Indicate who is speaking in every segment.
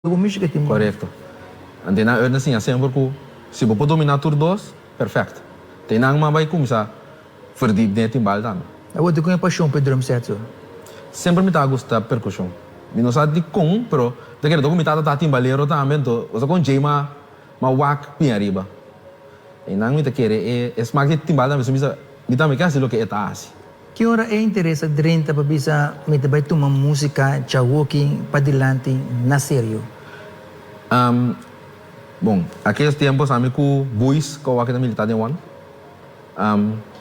Speaker 1: Bo musica tin bon.
Speaker 2: Korekto. Anto nan eur na siña semper ku si bo por dominá tur dos, perfèkt. Te nan mas bai kuminsá verdiep den e timbal tambe.
Speaker 1: Awor di kon e pashon pa e drum set so?
Speaker 2: Semper mi ta gusta perkushon. Mi no sa dikon, pero ta kere dor ku mi tata ta timbalero tambe, anto bo sa kon djei ma ma wak bin ariba. E nan mi ta kere e e smak di timbal tambe, so mi bisa mi tambe ke hasi loke e ta hasi.
Speaker 1: Ki ora e interes a drenta pa bisa mi ta bai tuma músika djawoki padilanti na serio?
Speaker 2: Bon, aquellos tiempos ami ku Buis ku awor ta militá den one.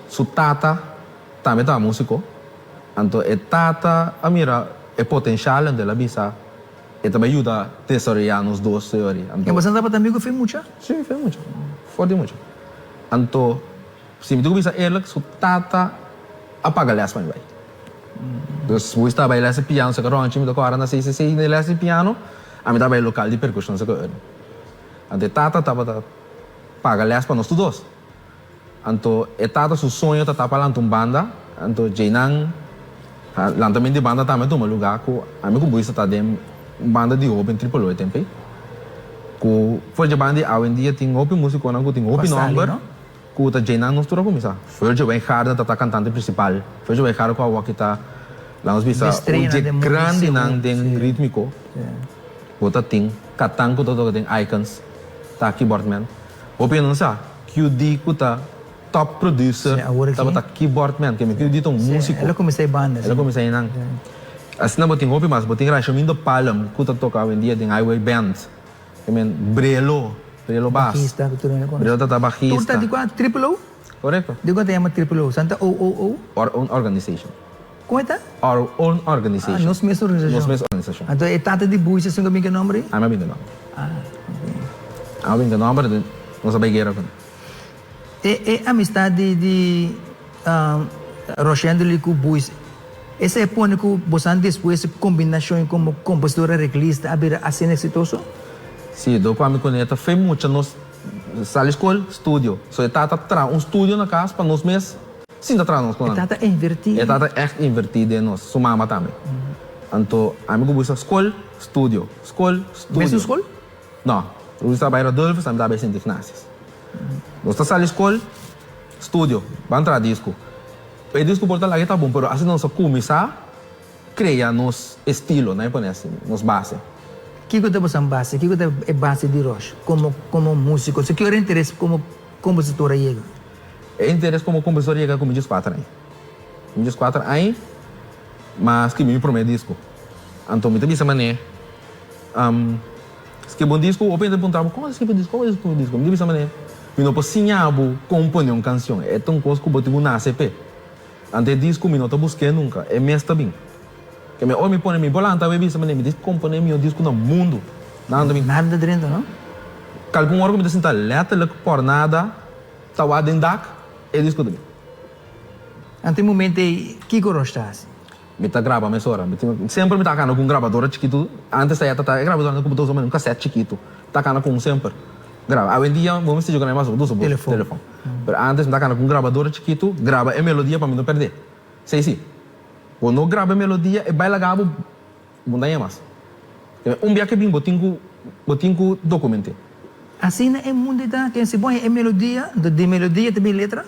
Speaker 2: Su tata tambe tabata músiko. Anto e tata a mira e potenshal anto el a bisa e ta bai yuda desaroyá nos dos teoria.
Speaker 1: Anto. E boso tabata amigu fin mucha?
Speaker 2: Sí, fin mucha. For di mucha. Anto. Si mi tin ku bisa eerlijk, su tata a paga les pa mi bai. Dus mi sta bai les di piano saka ronchi, mi ta kòrda na CCC den les di piano, ami ta bai lokal di perkushon saka Erwin. Anto e tata tabata paga les pa nos tur dos. Anto e tata su soño ta ta pa lanta un banda, anto djeinan lantamentu di banda tambe a tuma lugá ku ami ku Buis ta den un banda di hoben Tripolo e tempu ei. Ku for dje banda di awendia tin hopi musikonan ku tin hopi nòmber. Ku ta djeinan nos tur a kuminsá. Virgil Wijngaarden ta ta kantante prinsipal. Virgil Wijngaarden ku awor ta laga nos bisa un dje grandinan den rítmiko. Bo ta tin Katan ku ta toka den Icons, ta keyboardman. Hopi hende no sa, QD ku ta top producer tabata keyboardman. Keme QD ta un músiko.
Speaker 1: El a kuminsá e banda.
Speaker 2: El a kuminsá einan. Asina bo tin hopi mas. Bo tin Rashomindo Palm ku ta toka awendia den Highway Band. I mean, Brelo, Brelo Baas.
Speaker 1: Bajista, ku tur hende konosé.
Speaker 2: Brelo ta ta bajista.
Speaker 1: Tur ta di kua? Triple O?
Speaker 2: Korekto.
Speaker 1: Di kua ta yama Triple O? San ta O O O?
Speaker 2: Our own organization.
Speaker 1: Kon e ta?
Speaker 2: Our own organization.
Speaker 1: Ah, nos mes organisashon.
Speaker 2: Nos mes organisashon.
Speaker 1: Anto e tata di Buis esun ku a bin ku e nòmber ei?
Speaker 2: Ami a bin ku e nòmber.
Speaker 1: Ah, oke.
Speaker 2: Ami a bin ku e nòmber, nos a bai guera kuné.
Speaker 1: E e amistad di di Roshendely ku Buis, esei a pone ku bosan despues e kombinashon komo kompositor areglista a bira asina eksitoso?
Speaker 2: Si, dor ku ami kuné ta fe mucha nos sali skol, studio. So e tata traha un studio na kas pa nos mes sinta traha nos ku
Speaker 1: E
Speaker 2: nan.
Speaker 1: tata invertí.
Speaker 2: E tata ègt invertí den nos, su mama tambe. Anto ami ku Buis ta skol, studio, skol, studio.
Speaker 1: Mesun skol?
Speaker 2: No, Rudy ta bai Radulphus, ami ta bai Sint Ignatius. Nos ta sali skol, studio, ban traha disco. E disco por ta laga e ta bon, pero asina nos a kuminsá krea nos estilo, nan e pone asina, nos base.
Speaker 1: Kiko ta boso base? Kiko ta e base di Rosh komo komo músiko? So ki ora e interes komo kompositor a yega?
Speaker 2: E interes komo kompositor a yega ku mi dieskuater aña. Mi dieskuater aña, m'a skibi mi promé disco. Anto mi ta bisa manera. Skirbi un disku, hopi hende ta puntra bo, kon a skirbi un disku, kon a skirbi un disku? Mi ta bisa manera, mi no por siña bo kon pone un kansion, e ta un kos ku bo tin ku nase p'e. Anto e disku mi no ta busk'é nunka, e mes ta bin. Ke mi ora mi pone mi bolanta awe bisa manera, mi ta kompone e mihó disku na mundu. Nan ta bin.
Speaker 1: Nada ta drenta, no?
Speaker 2: Kalkun ora ku mi ta sinta lèterlik por nada ta wak den dak, e disku ta bin.
Speaker 1: Anto e momento ei, kiko Rosh ta hasi?
Speaker 2: Mi ta graba mesora. Mi tin, semper mi ta kanda ku un grabadora chikitu. Antes ta ya ta ta e grabadora nan ku bo ta usa manera un cassette chikitu. Mi ta kanda ku un semper. Graba. Awendia bo mester juga na e mas bo ta usa bo
Speaker 1: Telefon.
Speaker 2: telefon. Pero antes mi ta kanda ku un grabadora chikitu, graba e melodia pa mi no perdé. Esei si. Bo no graba e melodia, e bai laga bo, bo no ta haña mas. Un bia ke bin bo tin ku, bo tin ku dokument'é.
Speaker 1: Asina e mundu ta, ken si bo haña e melodia, anto di melodia ta bin letra.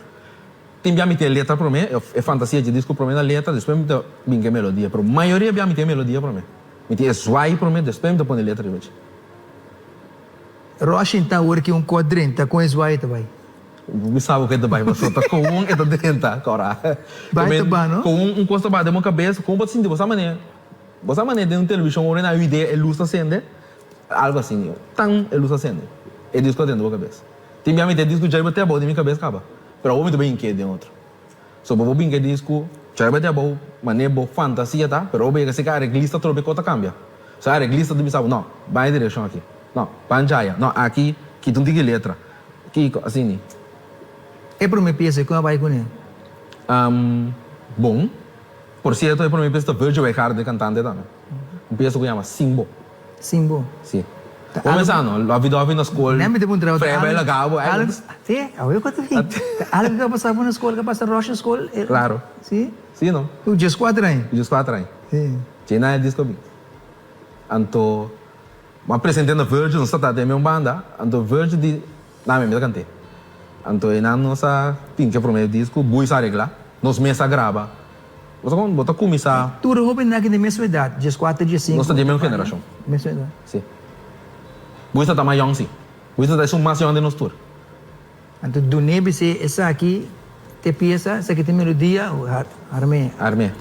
Speaker 2: Tin bia mi tin e letra prome, e fantasia dje disco prome na letra, despues mi ta bin ku e melodia. Pero mayoria bia mi tin e melodia prome. Mi tin e zwaai prome, despues mi ta pone e letra riba dje.
Speaker 1: Roshin ta awor ki un ko a drenta, kon e zwaai ta bai?
Speaker 2: Mi sa ku e ta bai, pasobra ta kon e ta drenta, kora.
Speaker 1: Bai ta ba, no?
Speaker 2: Kon un kos ta bai den bo kabes, kon bo ta sinti bo sa manera, bo sa manera den un televishon ora nan idea e lus ta sende, algo asina, tan e lus ta sende, e disco a drenta bo kabes. Tin bia mi ta e disco djai bo te abou den mi kabes kaba. Pero awor mi ta bin ke den otro. So bo por bin ke disku, chai bati abou, mane bo fantasia ta, pero awor bo yega seka areglista trobe ko ta kambia. So areglista ta bisa bo, no, bai e direkshon aki. No, ban djaya. No, aki kita un tiki letra. Kiko, asini.
Speaker 1: E prome piesa, kon a bai kuné?
Speaker 2: Bon. Por sierto, e prome piesa ta Virgil Wijngaard, e kantante tambe. Un piesa ku yama Sin Bo.
Speaker 1: Sin bo.
Speaker 2: Si. Bo pensa no, lo avi na skol.
Speaker 1: Nen mi ta puntra bo.
Speaker 2: Frei bai laga bo.
Speaker 1: Algo, si, awe ku ta bin. Ta algo ku a pasa bo na skol, ku a pasa Rosh na skol.
Speaker 2: Klaro.
Speaker 1: Si.
Speaker 2: Si no.
Speaker 1: Ku 14 aña.
Speaker 2: Ku 14 aña.
Speaker 1: Si.
Speaker 2: Dje nan e disko bin. Anto. Mi a present'é na Virgil, nos ta den un banda, anto Virgil di, Dame, mi ta kant'é. Anto einan nos a pincha e promé disco, Buis a areglá, nos mes a graba. Bo sa kon bo ta kuminsá.
Speaker 1: Tur e hóbennan aki den mesun edat, dieskuater, diesinku.
Speaker 2: Nos ta den mesun generashon.
Speaker 1: Mesun edat.
Speaker 2: Sí. Buis ta ta mas yòn, sí. Buis ta ta esun mas yòn den nos tur.
Speaker 1: Anto dun'é bis'é, Esaki t'e piesa, esaki t'e melodia, arm'é.
Speaker 2: Arm'é.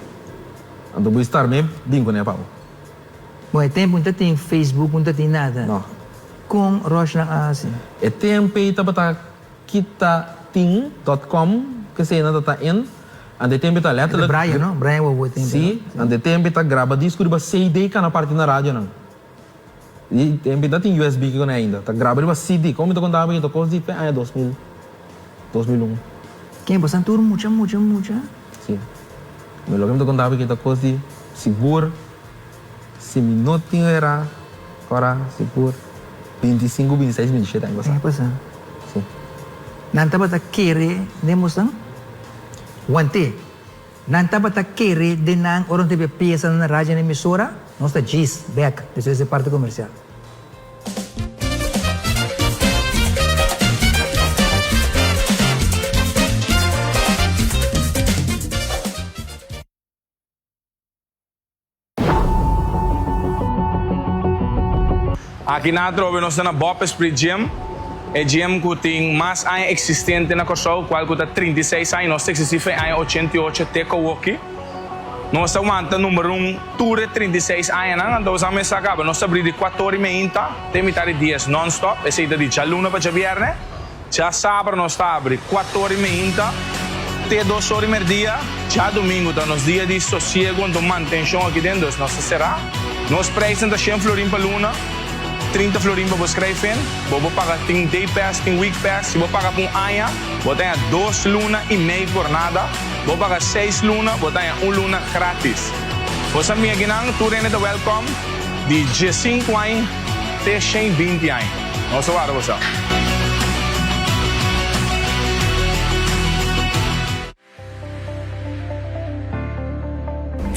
Speaker 2: Anto bo sta arm'é bin kuné pa bo.
Speaker 1: Bon, e tempu no ta tin Facebook, no ta tin nada.
Speaker 2: No.
Speaker 1: Kon Roshnan a hasi?
Speaker 2: E tempu ei tabata kita tin dot com, kesei nan ta ta in. Anto e tempu ei ta letterlijk.
Speaker 1: E ta Brian, no? Brian Wowo e tempu ei, no?
Speaker 2: Si. Anto e tempu ei ta graba disku riba CD kana parti na radionan. I tempu ta tin usb kiko ainda. Ta graba riba CD. Como mi ta conta bo ta cos di fe aña 2000, 2001.
Speaker 1: Ken bosan tur mucha mucha mucha?
Speaker 2: Si. Mi loke mi ta conta bo ta cos di sigur si mi no tin era ora sigur 25, 26, 27 aña pasa.
Speaker 1: Aña pasa.
Speaker 2: Si.
Speaker 1: Nan tabata kere den bosan? Wante. Nan tabata kere den nan ora nos debe piesa na radio na emisora, nos ta djis bek despues di e parti komersial.
Speaker 3: Aki na atrobe nos ta na Bob Esprit Gym, e gym ku tin mas aña eksistente na Kòrsou, kual ku ta 36 aña. Nos ta eksistí for e aña 88 te kowoki. Nos ta wanta number un tur e 36 añanan, anto boso a mester kaba. Nos ta abrí di kuator i meinta te mitar di dies nònstòp, esei ta di djaluna pa djabièrnè. Djasabra nos ta abri kuator i meinta te dos or i merdia. Djadumingu ta nos dia di sosiego anto mantenshon aki den, dus nos ta será. Nos prijsnan ta shen florin pa luna, 30 florin pa bo skrijf in. Bo por paga tin day pass, tin week pass. Si bo paga pa un aña, bo ta haña dos luna i mei por nada. Bo paga seis luna, bo ta haña un luna gratis. Bo sa mi akinan, tur hende ta wèlkòm di diesinku aña te shen binti aña. Nos ta warda boso.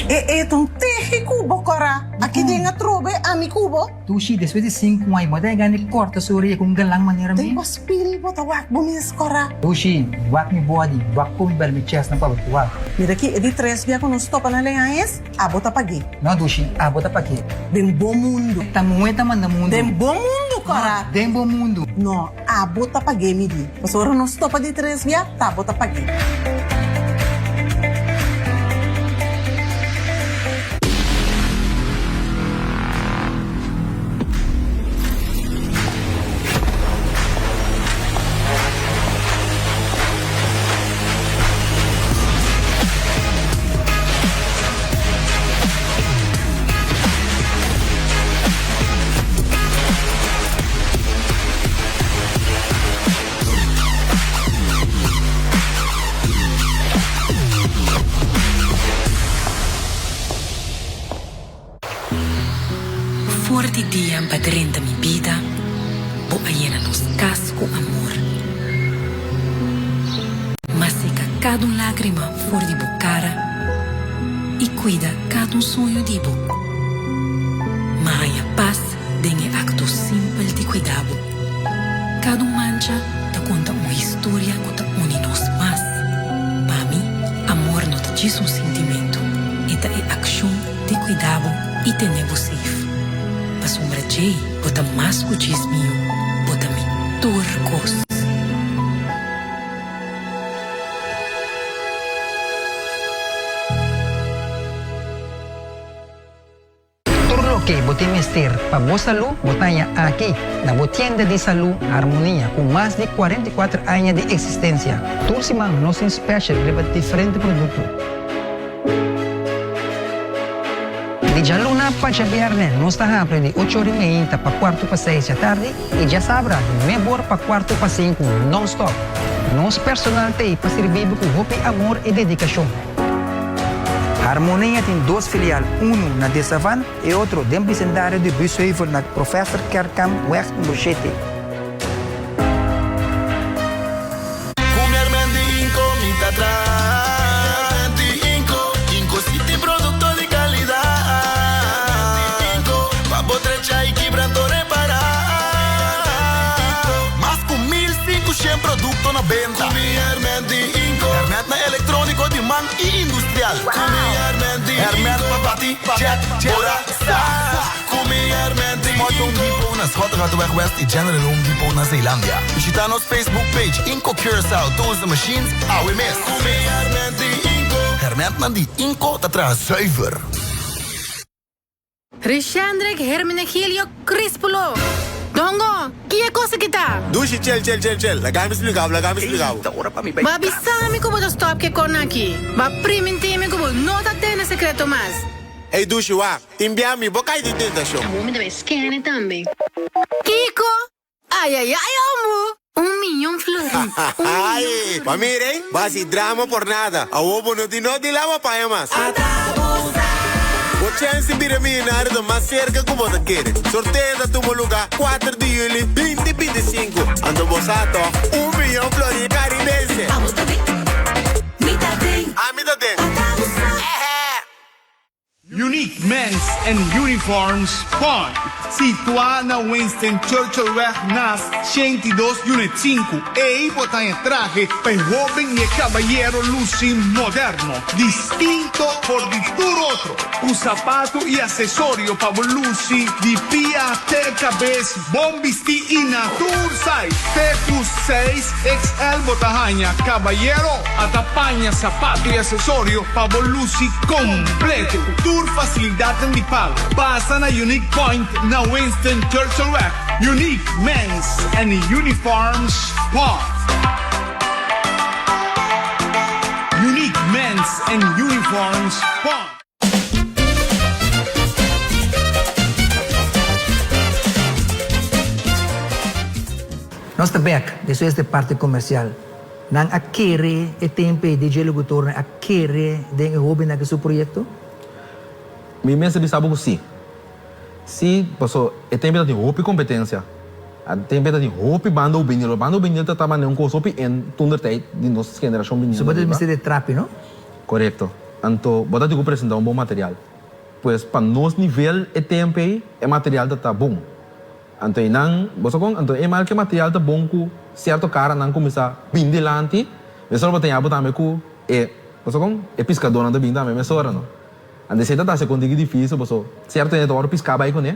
Speaker 4: E e ta un tehi ku bo kora. Aki den atrobe ami ku bo.
Speaker 1: Dushi, despues di sinku aña bo ta gana di korta su oreya ku un galan manera mi.
Speaker 4: Den bo spil bo ta wak bo mes kora.
Speaker 1: Dushi, wak mi body, wak kon mi bel mi chest nan pa bo wak.
Speaker 4: Mira aki e di tres bia ku nos topa na Leañez. Abo ta pag'é.
Speaker 1: No dushi, abo ta pag'é.
Speaker 4: Den bo mundu.
Speaker 1: Ta muhé ta manda mundu.
Speaker 4: Den bo mundu, kòrá.
Speaker 1: No, den bo mundu.
Speaker 4: No, abo ta pag'é, mi di. Pasobra ora nos topa di tres bia, ta abo ta pag'é.
Speaker 5: For di dia ba drenta mi bida, bo a yena nos kas ku amor. M'a seka kada un lágrima for di bo kara i kuida kada un soño di bo. M'a haña pas den e akto simpel di kuida bo. Kada un mancha ta konta un historia ku ta uni nos mas. Pa mi, amor no ta djis un sintimentu, e ta e akshon di kuida bo i tene bo safe. Pasobra djei bo ta mas ku djis mi yu, bo ta mi tur kos.
Speaker 1: Tur loke bo tin mester pa bo salú bo ta haña aki na bo tienda di salú Harmonia ku mas di 44 aña di eksistensia. Tur siman nos tin special riba diferente produkto. Di djaluna pa djabièrnè nos ta habri di ocho ora i meinta pa kuartu pa seis djatardi i djasabra di nuebe or pa kuartu pa sinku nònstòp. Nos personal t'ei pa sirbi bo ku hopi amor i dedikashon. Harmonia tin dos filial, unu na De Savan e otro den bisendario di Busheuvel na Professor Kerkkampweg number shete.
Speaker 6: Ku mi armen di Inco mi ta traha. Di Inco, Inco si tin producto di calidad. Di Inco, pa bo trecha y kibra tur e. benta. Ku mi hèrmènt di Inco. Hèrmèntnan elektróniko di man i industrial. Ku mi hèrmènt di Inco. Hèrmènt pa bati, chèk, bora, sa. Ku mi hèrmènt di Inco. Smart Home Depot na Schottegatweg West i General Home Depot na Zeelandia. Bishita nos Facebook page Inco Curaçao Tools and Machines awe mes. Ku mi hèrmènt di Inco. Hèrmèntnan di Inco ta traha zuiver.
Speaker 7: Rishendrick Hermenegilio Crispulo! Dongo, ki e kos aki ta?
Speaker 8: Dushi, Chel, chel, chel, chel, laga mi splika bo, laga mi splika bo.
Speaker 7: Bo a bisa mi ku bo ta stòp ku e kòrnan aki. Bo a primintí mi ku bo no ta tene sekreto mas.
Speaker 8: Ey, Dushi, wak, tin bia mi, bo kai den tentashon.
Speaker 7: Awor mi ta bai skène tambe. Kiko? Ayayay omu! Un miyon florin, un miyon florin.
Speaker 8: Pa mira ey, bo hasi drama por nada. Awor bo no tin no di laba paña mas. Bo chens di bira miyonario ta mas serka ku bo ta kere. Sorteo ta tuma luga kuater di yuli binti 25. Anto bo sa tòg, un miyon florin karibense. Ami ta den.
Speaker 9: Unique Men's and Uniforms Point, situá na Winston Churchillweg nas 102 Unit 5. Ei bo ta haña trahe pa e hóben i e kabayero lusi moderno, distinto for di tur otro, ku sapatu i asesorio pa bo lusi di pia te kabes bon bistí i na tur size. Te ku seis XL bo ta haña kabayero a ta paña sapatu i asesorio pa bo lusi kompleto. Tur fasilidatnan di pago. Pasa na Unique Point na Winston Churchillweg. Unique Men's and Uniforms Point. Unique Men's and Uniforms Point.
Speaker 1: Nos ta bek despues di parti komersial. Nan a kere e tempu ei DJ Locutornan a kere den e hobennan ku su proyekto?
Speaker 2: Mi mester bisa bo ku si. Si, paso e tempu ei ta tin hopi kompetensia. E tempu ei ta tin hopi banda hubenil. Banda hubenil ta tabata un kos hopi en toentertijd di nos generashon biniendo
Speaker 1: Su bo ta mester di trapi, no?
Speaker 2: Korekto. Anto bo ta tin ku presentá un bon material. Pues pa nos nivel e tempu ei e material ta ta bon. Anto einan, bo sa kon? Anto e mal ku e material ta bon ku sierto karanan kuminsá bin dilanti, mesora bo ta yabu tambe ku e, bo sa kon? E piskadónan ta bin tambe mesora no. Anto esei ta ta hasi kon diki difísil paso sierto hende ta wòrdu piská bai kuné,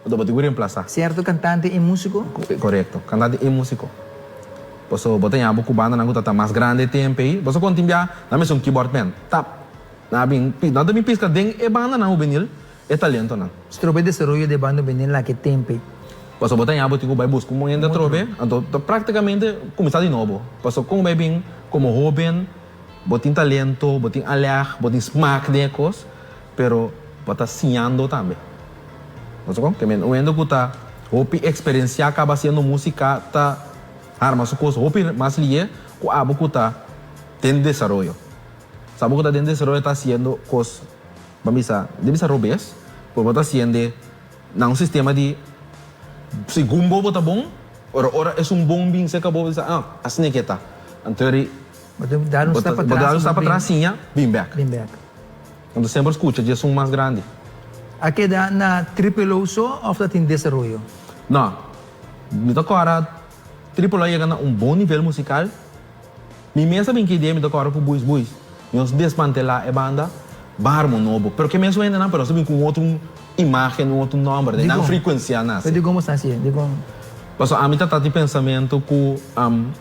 Speaker 2: anto bo tin ku remplasá.
Speaker 1: Sierto kantante i músiko?
Speaker 2: Korekto, kantante i músiko. Paso bo ta yabu ku bandanan ku ta ta mas grandi e tempu ei, bo sa kon tin bia nan mester un keyboard man, tap, nan a bin, nan ta bin piska den e bandanan hubenil. E talentonan.
Speaker 1: Strobe desaroyo di e banda bini la ke tempe.
Speaker 2: Pasobra bo ta ña bo tin ku bai buska un hende atrobe, anto ta praktikamente kuminsá di nobo. Pasobra kon bai bin komo hóben, bo tin talento, bo tin alèg, bo tin smak den e kos, pero bo ta siñando tambe. Bo sa kon? Ke men un hende ku ta hopi eksperensiá kaba hasiendo músika ta harma su kos hopi mas lié ku abo ku ta den desaroyo. Sa abo ku ta den desaroyo ta hasiendo kos. Bo a bisa, di bisa robes, por bo ta hasiende na un sistema di segun bo bo ta bon, ora ora esun bon bin serka bo, bo bisa, ah, asina ke ta. Anto eri
Speaker 1: Bo ta dal un
Speaker 2: bo ta
Speaker 1: stap
Speaker 2: bo dal
Speaker 1: atras
Speaker 2: un
Speaker 1: i bo
Speaker 2: stap
Speaker 1: bin
Speaker 2: atras siña, bin bek.
Speaker 1: bin bek.
Speaker 2: Anto semper skucha dje esun mas grandi.
Speaker 1: A keda na Triple O so of ta tin desaroyo?
Speaker 2: No, mi ta kòrda Triple O a yega na un bon nivel musikal. Mi mes a bin ki idea mi ta kòrda ku Buis Buis. Nos desmantelá e banda, barmo nobo. Pero ke mesun hendenan, pero nos a bin ku un otro imágen, un otro nòmber, den nan
Speaker 1: Dikon?
Speaker 2: frekuensia
Speaker 1: Pero
Speaker 2: nase.
Speaker 1: dikon bo sta hasié? Dikon?
Speaker 2: Pasobra ami ta ta di pensamentu ku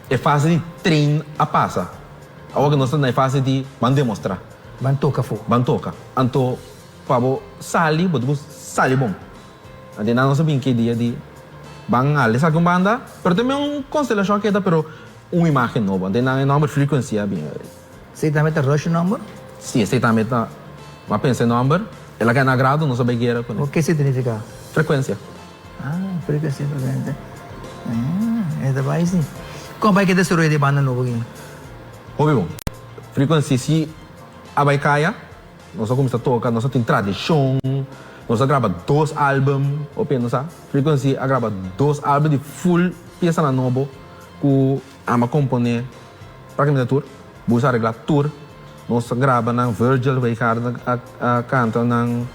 Speaker 2: e fase di train a pasa. Awor ke nos ta na e fase di ban demostrá.
Speaker 1: Ban toka afó.
Speaker 2: Ban toka. Anto pa bo sali, bo tin ku sali bon. Anto nan nos a bin ki idea di ban hala esaki un banda, pero tambe un konstelashon a keda, pero un imagen nobo. Anto nan e nòmber Frequency a bin.
Speaker 1: Esei tambe ta rush nòmber?
Speaker 2: Si, esei tambe ta. M'a pensa e nòmber, el a kai na agrado, nos a bai guera kuné.
Speaker 1: Ke esei ta nifiká?
Speaker 2: Frekuensia.
Speaker 1: Ah, frekuensia, frekuensia. Ah, e ta bai si. Kon bai ke desaroyo di e banda nobo aki?
Speaker 2: Hopi bon. Frequency si a bai kaya. Nos a cuminsa toca, nos a tin tradicion, nos a graba dos album, hopi hende no sa, Frequency a graba dos album di full piesanan nobo cu ami a compone practicamente tur, Boos a arregla tur, nos a graba nan, Virgil Wijngaarden a canta nan,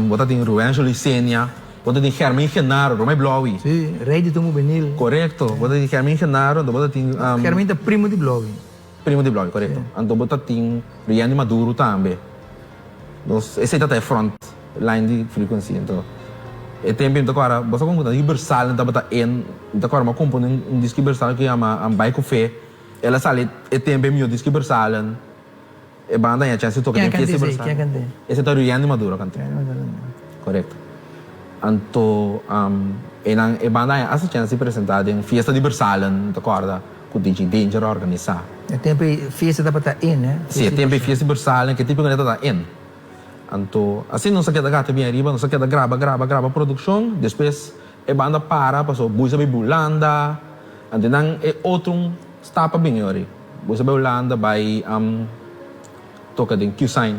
Speaker 2: bo ta tin Ruenzo Licenia. Bo ta tin Germin Genaro, Romay Blowi.
Speaker 1: Sí, rey di tumbo benil.
Speaker 2: Korekto. Bo ta tin Germin Genaro, anto bo ta tin.
Speaker 1: Germin ta primo di Blowi.
Speaker 2: Primo di Blowi, korekto. Anto bo ta tin Riandy Maduro tambe. Nos, esei ta ta e front line di Frequency. Anto e tempo mi ta kòrda, bo sa kon ku ta Ibersal tabata in, mi ta kòrda mi a kompone un disko Ibersal ku yama Bai ku Fe. El a sali e tempo e mihó disko Ibersalen. E banda haña chance di toka den fiesta
Speaker 1: Ken a kant'é esei? Ken a kant'é?
Speaker 2: Esei ta Ruyandy Maduro a kant'é.
Speaker 1: Ruyandy Maduro a kant'é.
Speaker 2: Korekto. Anto einan e banda haña asta chance di presentá den fiesta di Bersalen, mi ta kòrda, ku DJ Danger a organisá.
Speaker 1: E tempu ei fiesta tabata in, eh?
Speaker 2: Sí, e tempu ei fiesta di Bersalen, ke tipo ku tabata in. Anto asina nos a keda gata bien ariba, nos a keda graba, graba, graba produkshon. Despues e banda para pasobra Boys a bai Bulanda. Anto nan e otro stap a bini ori. Boys a bai Hulanda bai toka den Q-Sign.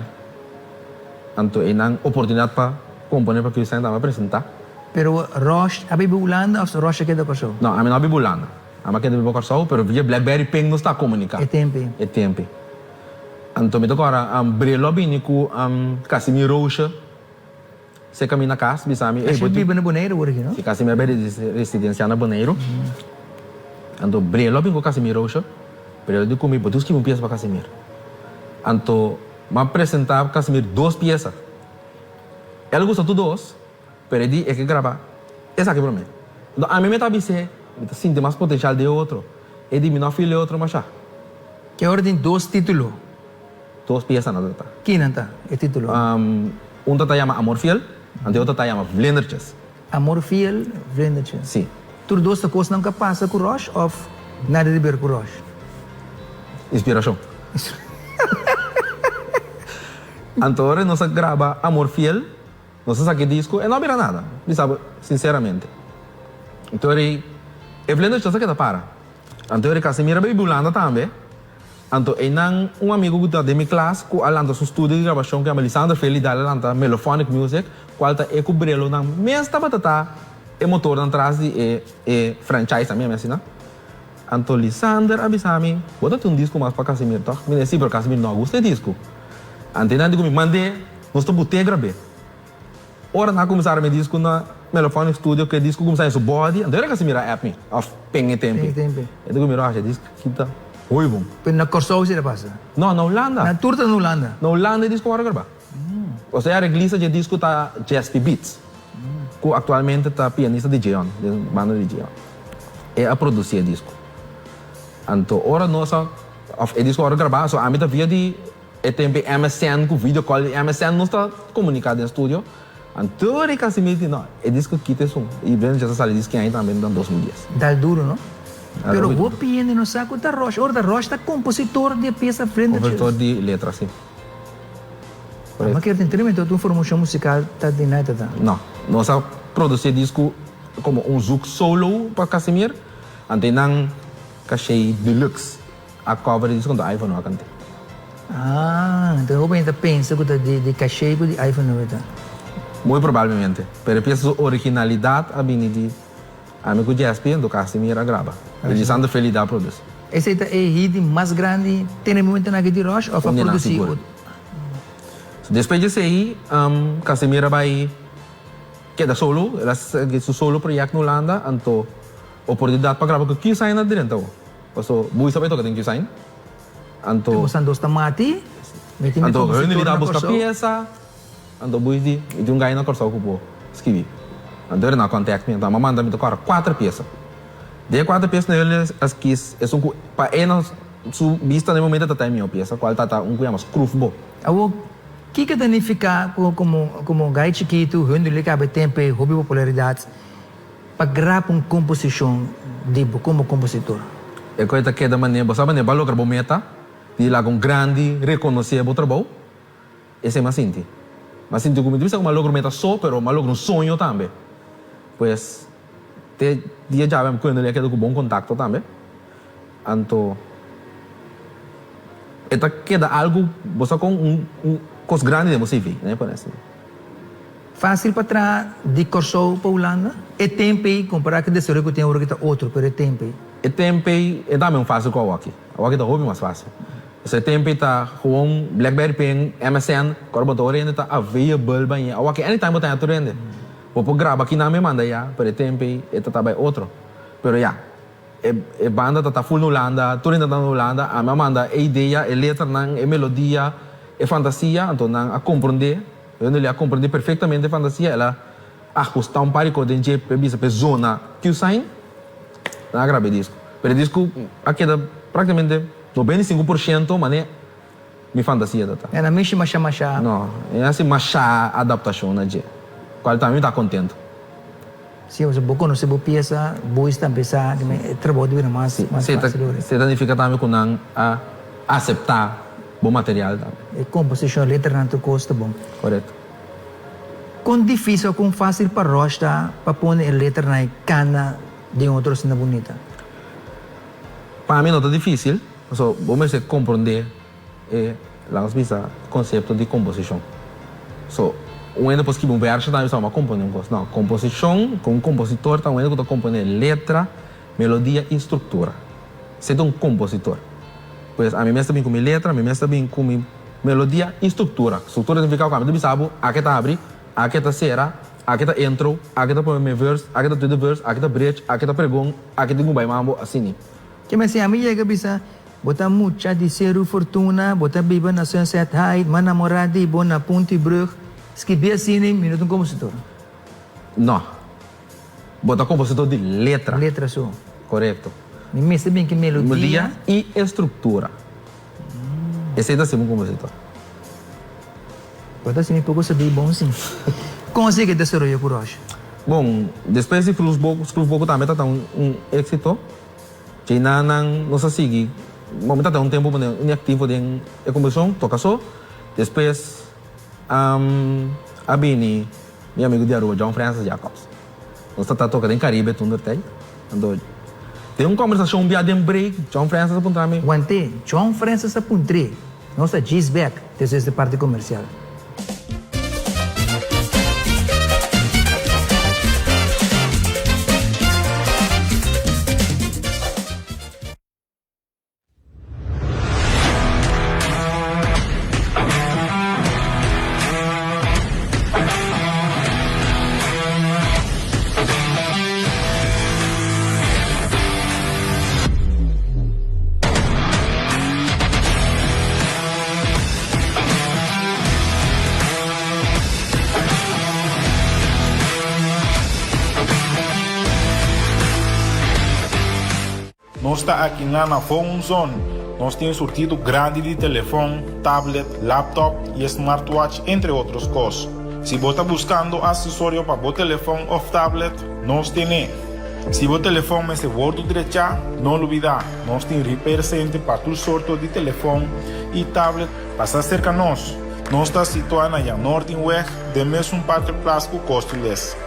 Speaker 2: Anto einan oportunidat pa kompone pa Q-Sign tambe a presenta.
Speaker 1: Pero Rosh a biba Hulanda of Rosh a keda Kòrsou?
Speaker 2: No, ami no a biba Hulanda. Ami a keda biba Kòrsou, pero via Blackberry Ping nos ta komuniká.
Speaker 1: E tempi.
Speaker 2: E tempi. Anto mi ta kòrda Brelo a bini ku Casimir Roosje. Se camina cas bisa mi, ey
Speaker 1: bo tin. biba na Boneiru awor aki no?
Speaker 2: Si Casimir a bay residencia na Boneiru. Anto Brelo a bin cu Casimir Roosje. Brelo di cu mi, bo tin skibi un pieza pa Casimir. Anto mi a presenta Casimir dos pieza. El gusta tur dos, pero e di e ke graba esaki prome. Anto ami mi ta bis'e, mi ta sinti mas potencial den e otro. E di mi no a feel e otro masha.
Speaker 1: Ke ora tin dos titulo.
Speaker 2: Dos piesa nan ta ta.
Speaker 1: Ki nan ta, e titulo?
Speaker 2: Un ta ta yama Amor Fiel, anto e otro ta yama Vlindertjes.
Speaker 1: Amor Fiel, Vlindertjes.
Speaker 2: Si.
Speaker 1: Tur dos ta kosnan ku a pasa ku Rosh òf nada di ber ku Rosh?
Speaker 2: Inspirashon. Anto ora nos a graba Amor Fiel, nos a saka e disko, e no a bira nada, bisa bo sinseramente. Anto ora e Vlindertjes a keda para. Anto ora Casimir a bay Hulanda tambe. Anto einan un amigo ku ta den mi klas ku a lanta su studio di grabashon ku yama Lisandro Feli dal a lanta Melophonic Music kual ta e ku Brelonan mes tabata ta e motornan tras di e e franchise ami asina. Anto Lisander a bisa mi, bo ta tin un disco mas pa Casimir tòg? Mi di si pero Casimir no a gusta e disco. Anto einan di ku mi mand'é nos ta but'é grab'é. Ora nan a kuminsá arma e disku na Melophonic Studio ku e disku kuminsá den su body, anto era kasi mira app mi òf pen e tempi. E ta ku mira e disku aki ta hoy bon.
Speaker 1: Pero na Kòrsou esei ta pasa?
Speaker 2: No, na Hulanda.
Speaker 1: Na tur ta na Hulanda?
Speaker 2: Na Hulanda e disku wòrdu grabá. Osea e areglista dje disku ta Jespy Beats, ku aktualmente ta pianista di Jeon, den banda di Jeon. E a produsí e disku. Anto ora nos a, òf e disku a wòrdu grabá, so ami ta via di. E tempu e MSN ku video call di MSN nos ta komuniká den studio. Anto di Casimir di no, e disko kita esun. I Ben dja ta sali diski aña tambe na 2010.
Speaker 1: Dal duro no? Pero hopi hende no sa ku ta Rosh. Ora ta Rosh ta kompositor di e piesa Vlindertjes.
Speaker 2: Kompositor di letra, si.
Speaker 1: Ma kier tin tremendo un formashon musikal ta di nada ta.
Speaker 2: No. Nos a produsi e disku komo un zoek solo pa Casimir. Anto e nan kashei deluxe. A cover di disco anto iPhone no a cant'é.
Speaker 1: Ah, enton hopi hende ta pensa cu ta di caché cu di iPhone no ta.
Speaker 2: Muy probablemente. Pero e pieza su originalidad a bini di ami cu Jespi anto Casimir a graba. Y Lisandro Felida a produci.
Speaker 1: Esey ta e hit di mas grandi te na e momentonan aki di Rush of a
Speaker 2: Un di nan
Speaker 1: produci
Speaker 2: sigur.
Speaker 1: otro?
Speaker 2: Despues di esey, Casimir a bay keda solo, el a sigui su solo proyecto na Hulanda anto oportunidad pa graba cu Q-Sign a drenta awo. Paso bui sa bai toka den Q-Sign. Anto.
Speaker 1: Bosan dos ta mati. Mi tin mi
Speaker 2: Anto
Speaker 1: kompositor
Speaker 2: hun
Speaker 1: na
Speaker 2: ta buska
Speaker 1: Kòrsou.
Speaker 2: piesa. Anto bui di, mi tin un gai na Kòrsou ku por skibi. Anto hende na contact mi. Anto a manda mi ta kòrda kuater piesa. Den e kuater piesa nan hende a skis esun ku pa e na su bista na e momento ta ta e mihó piesa, kual ta ta un ku yama Skrufbo.
Speaker 1: Awor, kiko ta nifiká ku komo komo gai chikitu hende lo kaba e tempu ei hopi popularidat? Pa graba un komposishon di bo komo kompositor.
Speaker 2: E koe ta keda manera bo sa manera bo a logra bo meta di laga un grandi rekonosé bo trabou, esei mi a sinti. Mi a sinti ku mi ta bisa ku mi a logra un meta so, pero mi a logra un soño tambe. Pues te dia djawe mi kuende a keda ku bon kontakto tambe. Anto e ta keda algu bo sa kon un kos grandi den bo CV, ne pone asina.
Speaker 1: Fácil pa traha di Kòrsou pa Hulanda? E temp ei, kompará ku e desaroyo ku tin awor aki ta otro, pero e temp ei.
Speaker 2: E temp ei e ta men fácil ku awaki. Awaki ta hopi mas fácil. Pasobra e temp ei ta gewoon Blackberry Pin, MSN, ku ora bo ta ora hende ta available bañ'e. Awaki anytime bo ta haña tur hende. Bo por graba kinan mi manda ya, pero e tempo ei e ta ta bai otro. Pero ya, e e banda ta ta full na Hulanda, tur hende ta na Hulanda, ami a manda e idea, e letranan, e melodia, e fantasia, anto nan a comprende, Wendely a comprende perfectamente e fantasia, el a ajusta un par di cos den dje p'e bisa p'e zona Q-Sign, nan a graba e disco. Pero e disco a keda practicamente 95% mane Mi fantasia ta ta.
Speaker 1: E na mishi masha masha.
Speaker 2: No, e hasi masha adaptashon na dje, kual tambe mi ta kontento.
Speaker 1: Si, pasobra bo konosé bo piesa, boys tambe sa, e trabou ta bira mas mas fásil ora.
Speaker 2: Si, ta nifiká tambe ku nan a aseptá bo material tambe.
Speaker 1: E komposishon, letranan tur kos ta bon.
Speaker 2: Korekto.
Speaker 1: Kon difísil o kon fásil pa Rosh ta pa pone e letranan e kana den otro asina bunita?
Speaker 2: Pa mi no ta difísil. Paso bo mester komprondé e, laga nos bisa, konsepto di komposishon. So, un hende por skibi un vèrsho tambe bisa, mi a komponé un kos. No, komposishon, ku un kompositor ta un hende ku ta komponé letra, melodia i struktura. Esei ta un kompositor. Pues ami mes ta bin ku mi letra, mi mes ta bin ku mi melodia i struktura. Struktura signifiká ku ami ta bisa bo, aki ta habri, aki ta sera, aki ta intro, aki ta prome verse, aki ta tweede verse, aki ta bridge, aki ta pregon, aki tin ku bai mambo, asini.
Speaker 1: Ke mester ami yega bisa, Bo ta mucha di Seru Fortuna, bo ta biba na Sunset Height, m'a namorá di bo na Punti Brug. Skibí asina mi no ta un kompositor.
Speaker 2: No. Bo ta kompositor di letra.
Speaker 1: Letra so.
Speaker 2: Korekto.
Speaker 1: Mi mester bin ki melodia.
Speaker 2: Melodia i e struktura. Esei ta ser un kompositor.
Speaker 1: Bo ta hasi mi poko sabí bon sin. Kon a sigui desaroyo ku Rosh?
Speaker 2: Bon, despues di Cruz Boku, Cruz Boku tambe ta ta un éksito. Djei nan nos a sigui, bo mi ta ta un tempu pone inactivo den e komposishon, toka so. Despues a bini mi amigu di Aruba, John Francis Jacobs. Nos ta ta toka den Caribe tur der tijd. Anto den un kombersashon bia den break, John Francis a puntra mi.
Speaker 1: Wante, John Francis a puntr'é, nos ta djis bek despues di parti komersial.
Speaker 10: Nos ta aki na na Phone Zone. Nos tin surtido grandi di telefon, tablet, laptop y smartwatch entre otros cos. Si bo ta buscando accesorio pa bo telefon of tablet, nos tene. Si bo telefon mester wordo drecha, no lubida, nos tin repair center pa tur sorto di telefon y tablet. Pasa cerca nos. Nos ta situa na Jan Noordinweg den mesun parkeerplaats cu Costules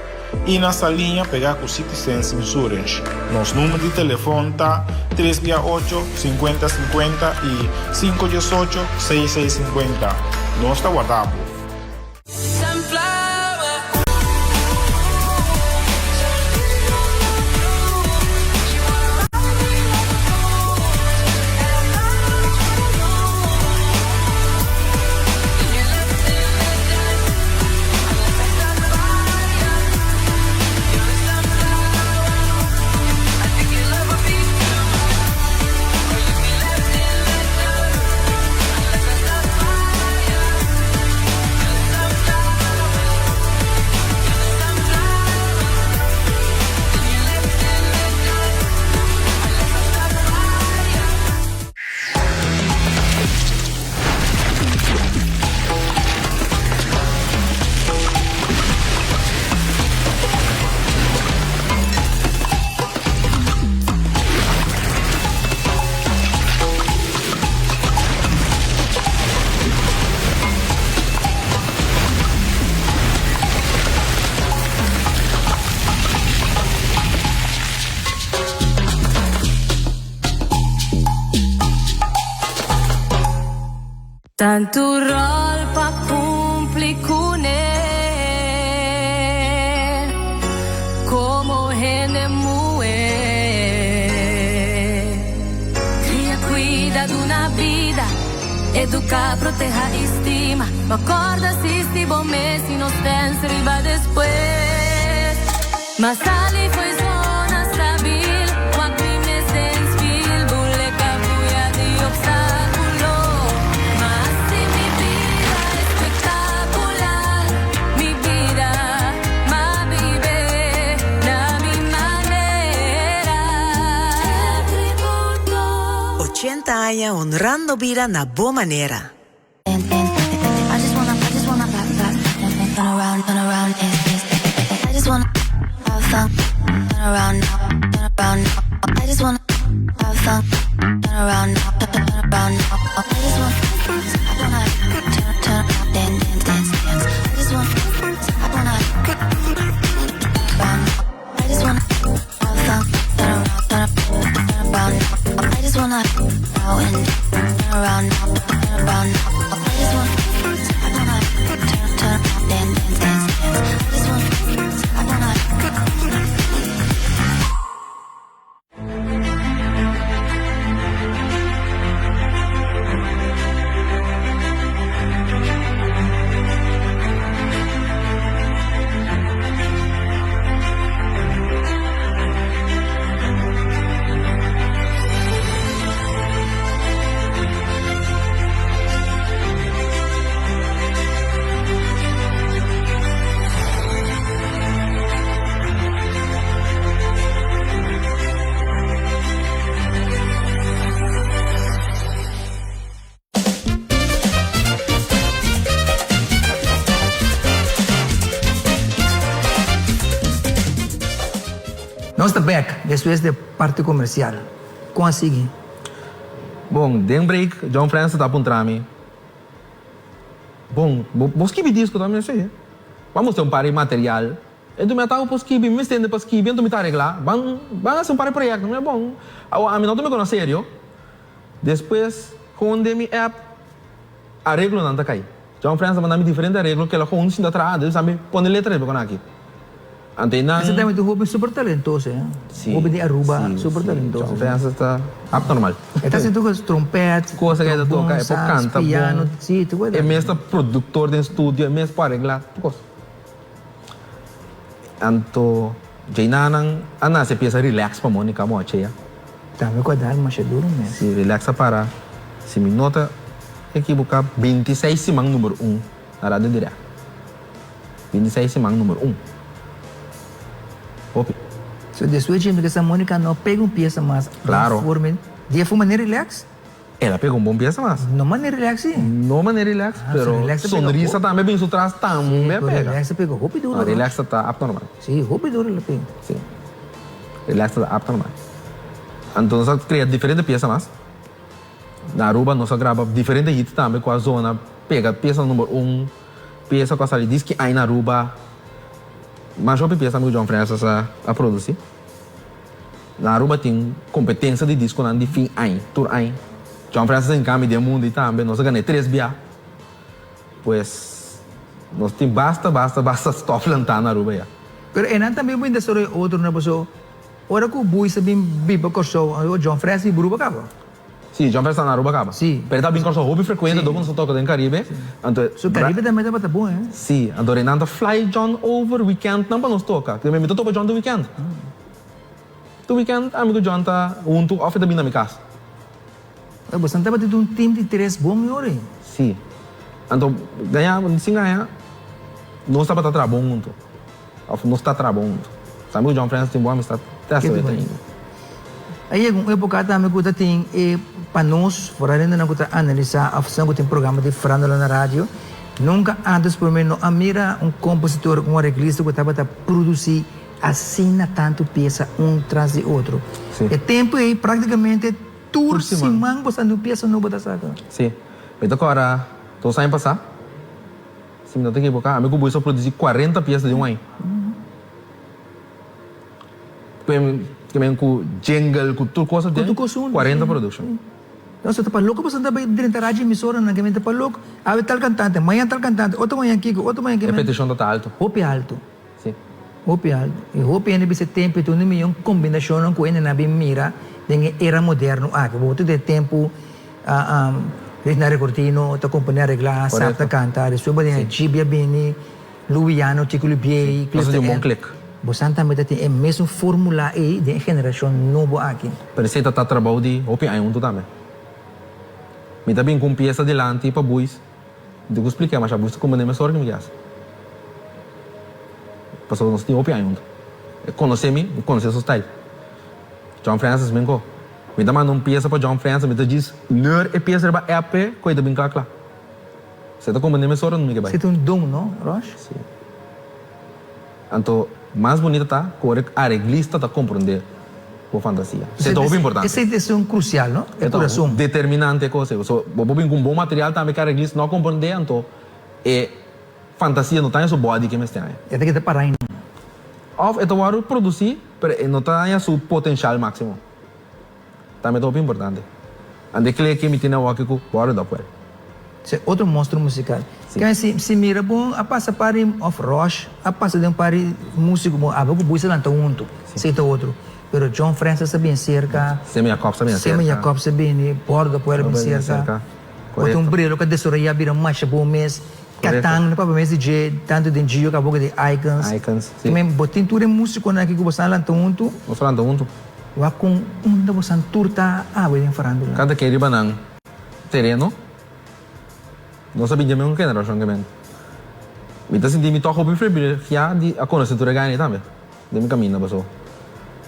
Speaker 10: y na Saliña pega cu City Sense Insurance. Nos number di telefon ta tres bia ocho, sinkuenta sinkuenta y sinku diesocho, seis seis sinkuenta. Nos ta warda bo.
Speaker 5: Tantu ròl pa kumpli kuné komo hende muhé. Kria, kuida, duna bida, eduká, protehá i stima. No kòrda sisti bo mes i no stèns riba despues.
Speaker 11: Ma sali fo'i zona stabil, wak mi mes den spiel, buleka buya di obstáculo. Ma hasi mi bida espectacular, mi bida, m'a bibe na mi manera. El tributo.
Speaker 12: 80 aña honrando bida na bo manera.
Speaker 1: Nos ta bek despues di e parti comercial. Con a sigui?
Speaker 2: Bon, den break John Francis ta puntra mi, Bon, bo bo skibi disco tambe? Mi si. Bo a mustra un par di material. Enton mi a taba por skibi, mi mester hende pa skibi, enton mi ta aregla. Ban ban hasi un par di proyecto. Mi a bon. Awor ami no ta mi cono serio. Despues con den mi app areglonan ta cay. John Frans a manda mi diferente areglo kela con sinta traha antes mi pone letra riba con aki. Anto e nan.
Speaker 1: Ese tambe ta un hoben super talentoso eh.
Speaker 2: Si.
Speaker 1: Hoben di Aruba
Speaker 2: Si,
Speaker 1: super
Speaker 2: si.
Speaker 1: talentoso.
Speaker 2: John Frans ta abnormal.
Speaker 1: E ta haci tur trompet,
Speaker 2: Cosa ke e ta toca, e por
Speaker 1: sax,
Speaker 2: canta bon.
Speaker 1: piano, si, tur
Speaker 2: E mes ta productor den studio, e mes por aregla tur cos. Anto djeinanan a nace pieza Relax pa Monica Mochea.
Speaker 1: Tambe cu a dal masha duro mes.
Speaker 2: Si, Relax a para, si mi no ta ekiboca, bintiseis siman number un na Radio Direct. Bintiseis siman number un. Hopi.
Speaker 1: So despues dje mi kesa Monica no pega un pieza mas.
Speaker 2: Claro.
Speaker 1: Di e forma ni Relax?
Speaker 2: El a pega un bon pieza mas.
Speaker 1: No manera relax si.
Speaker 2: No manera relax, pero sonrisa tambe bin su tras tambe a pega.
Speaker 1: Relax a pega hopi duro.
Speaker 2: No, relax ta abnormal.
Speaker 1: Si, hopi duro el a pega.
Speaker 2: Si. Relax ta abnormal. Anto nos a crea diferente pieza mas. Na Aruba nos a graba diferente hits tambe cu a zona pega pieza number un, pieza cu a sali diski aña na Aruba. Mas hopi pieza amigo John Francis a produci. Na Aruba tin competencia di disconan di fin añ, tur añ. John Francis a hinca mi den mundo y tambe nos a gana e tres bia. Pues nos tin basta, basta, basta stof lantá na Aruba ya.
Speaker 1: Pero enan tambe bo desaroya otronan paso ora cu Boei sa bin biba Corsou, John Francis biba Aruba caba.
Speaker 2: Si, John Francis ta na Aruba caba.
Speaker 1: Si.
Speaker 2: Pero e ta bin Corsou hopi frecuente dor cu nos ta toca den Caribe. Anto.
Speaker 1: So Caribe tambe tabata bon, eh?
Speaker 2: Si, anto Renan ta fly John over weekendnan pa nos toca. Mi ta topa John tur weekend. Tur weekend ami cu John ta hunto of e ta bin na mi cas.
Speaker 1: Oye, boso tabata tin un team di tres bon yori.
Speaker 2: Si. Anto gaña, sin gaña, nos tabata traha bon hunto. Of nos ta traha bon hunto. Sa mi cu John Francis tin bon amistad te hasta hoy ainda.
Speaker 1: A yega un epoca tambe cu ta tin e pa nos, foral hendenan cu ta analisa of esnan cu tin programa di farándula na radio, nunca antes prome no a mira un compositor, un areglista cu tabata produci Asina tantu piesa un tras di otro.
Speaker 2: Sí.
Speaker 1: E tempu ei práktikamente tur
Speaker 2: Tur siman.
Speaker 1: siman bo sa un piesa nobo ta saka.
Speaker 2: Sí. Mi ta kòrda dos aña pasá, si mi no ta ekiboká, ami ku Buis a produsí kuarenta piesa den un aña. Ku men ku jingle, ku tur kos
Speaker 1: Ku
Speaker 2: den
Speaker 1: tur kos huntu,
Speaker 2: kuarenta
Speaker 1: sí.
Speaker 2: produkshon.
Speaker 1: No, so ta pa loko boso ta bai drenta radio emisoranan ke men ta pa loko. Awe tal kantante, mañan tal kantante, otro mañan kiko, otro mañan
Speaker 2: E
Speaker 1: kiko.
Speaker 2: petishon ta ta altu.
Speaker 1: Hopi altu.
Speaker 2: Sí.
Speaker 1: Hopi altu. I hopi hende bisa tempu i tur un miyon kombinashonnan ku hende nan bin mira den e era moderno aki. Bo ta den e tempu Luis Cortino ta komponé areglá, Sap ta kanta, despues bo den e Gibia bini, Louis Llano, Chico Lubiei,
Speaker 2: Nos tin un bon klik.
Speaker 1: Bosan tambe ta tin e mesun formula ei den e generashon nobo aki.
Speaker 2: Pero esei ta ta trabou di hopi aña huntu tambe. Mi ta bin ku un piesa dilanti pa buis, mi tin ku spliká masha buis ta komprendé mesora ke mi ke hasi. Pasobra nos tin hopi aña huntu. E konosé mi, mi konosé su style. John Francis men ko. Mi ta manda un piesa pa John Francis, mi ta djis leur e piesa riba app p'e ku e ta bin kla kla. Esei ta komprendé mesora unda mi ke bai.
Speaker 1: Esei ta un don, no, Rosh?
Speaker 2: Si. Anto mas bunita ta ku ora e areglista ta komprondé bo fantasia. Esei ta hopi importante.
Speaker 1: Esei ta esun krusial, no? E kurason.
Speaker 2: Determinante e kos ei. Pasobra bo por bin ku un bon material tambe ku e areglista no a komprondé, anto e fantasia no ta haña su body ke mester haña.
Speaker 1: E ta keda pará einan.
Speaker 2: Òf e ta wòrdu produsí, pero e no ta haña su potenshal máksimo. Tambe ta hopi importante. Ante e kle ke mi tene awor aki ku wòrdu dòp wèl.
Speaker 1: Esei otro monstruo musical. Kende si si mira bon a pasa par di of Rush a pasa den un par di musico bon abo ku Buisa lanta hunto. Esei ta otro. Pero John Francis a bin serka.
Speaker 2: Semi Jacobs a bin serka.
Speaker 1: Semi Jacobs a bini, Bordo Puel a bin serka. Otro un brelo ku a desaroyá bira masha bon mes. Katang no papia mes di dje tantu den Gio kaba di Icons.
Speaker 2: Icons, si.
Speaker 1: Men bo tin tur e musiconan aki ku bosan lanta huntu.
Speaker 2: Nos a lanta huntu.
Speaker 1: Wak kon unda bosan tur ta awe den farandula.
Speaker 2: Kada ken riba nan tereno. Nos a bin dje mesun generashon ke men. Mi ta sinti mi tòg hopi privilegiá di a konosé tur e gani tambe. Den mi kaminda paso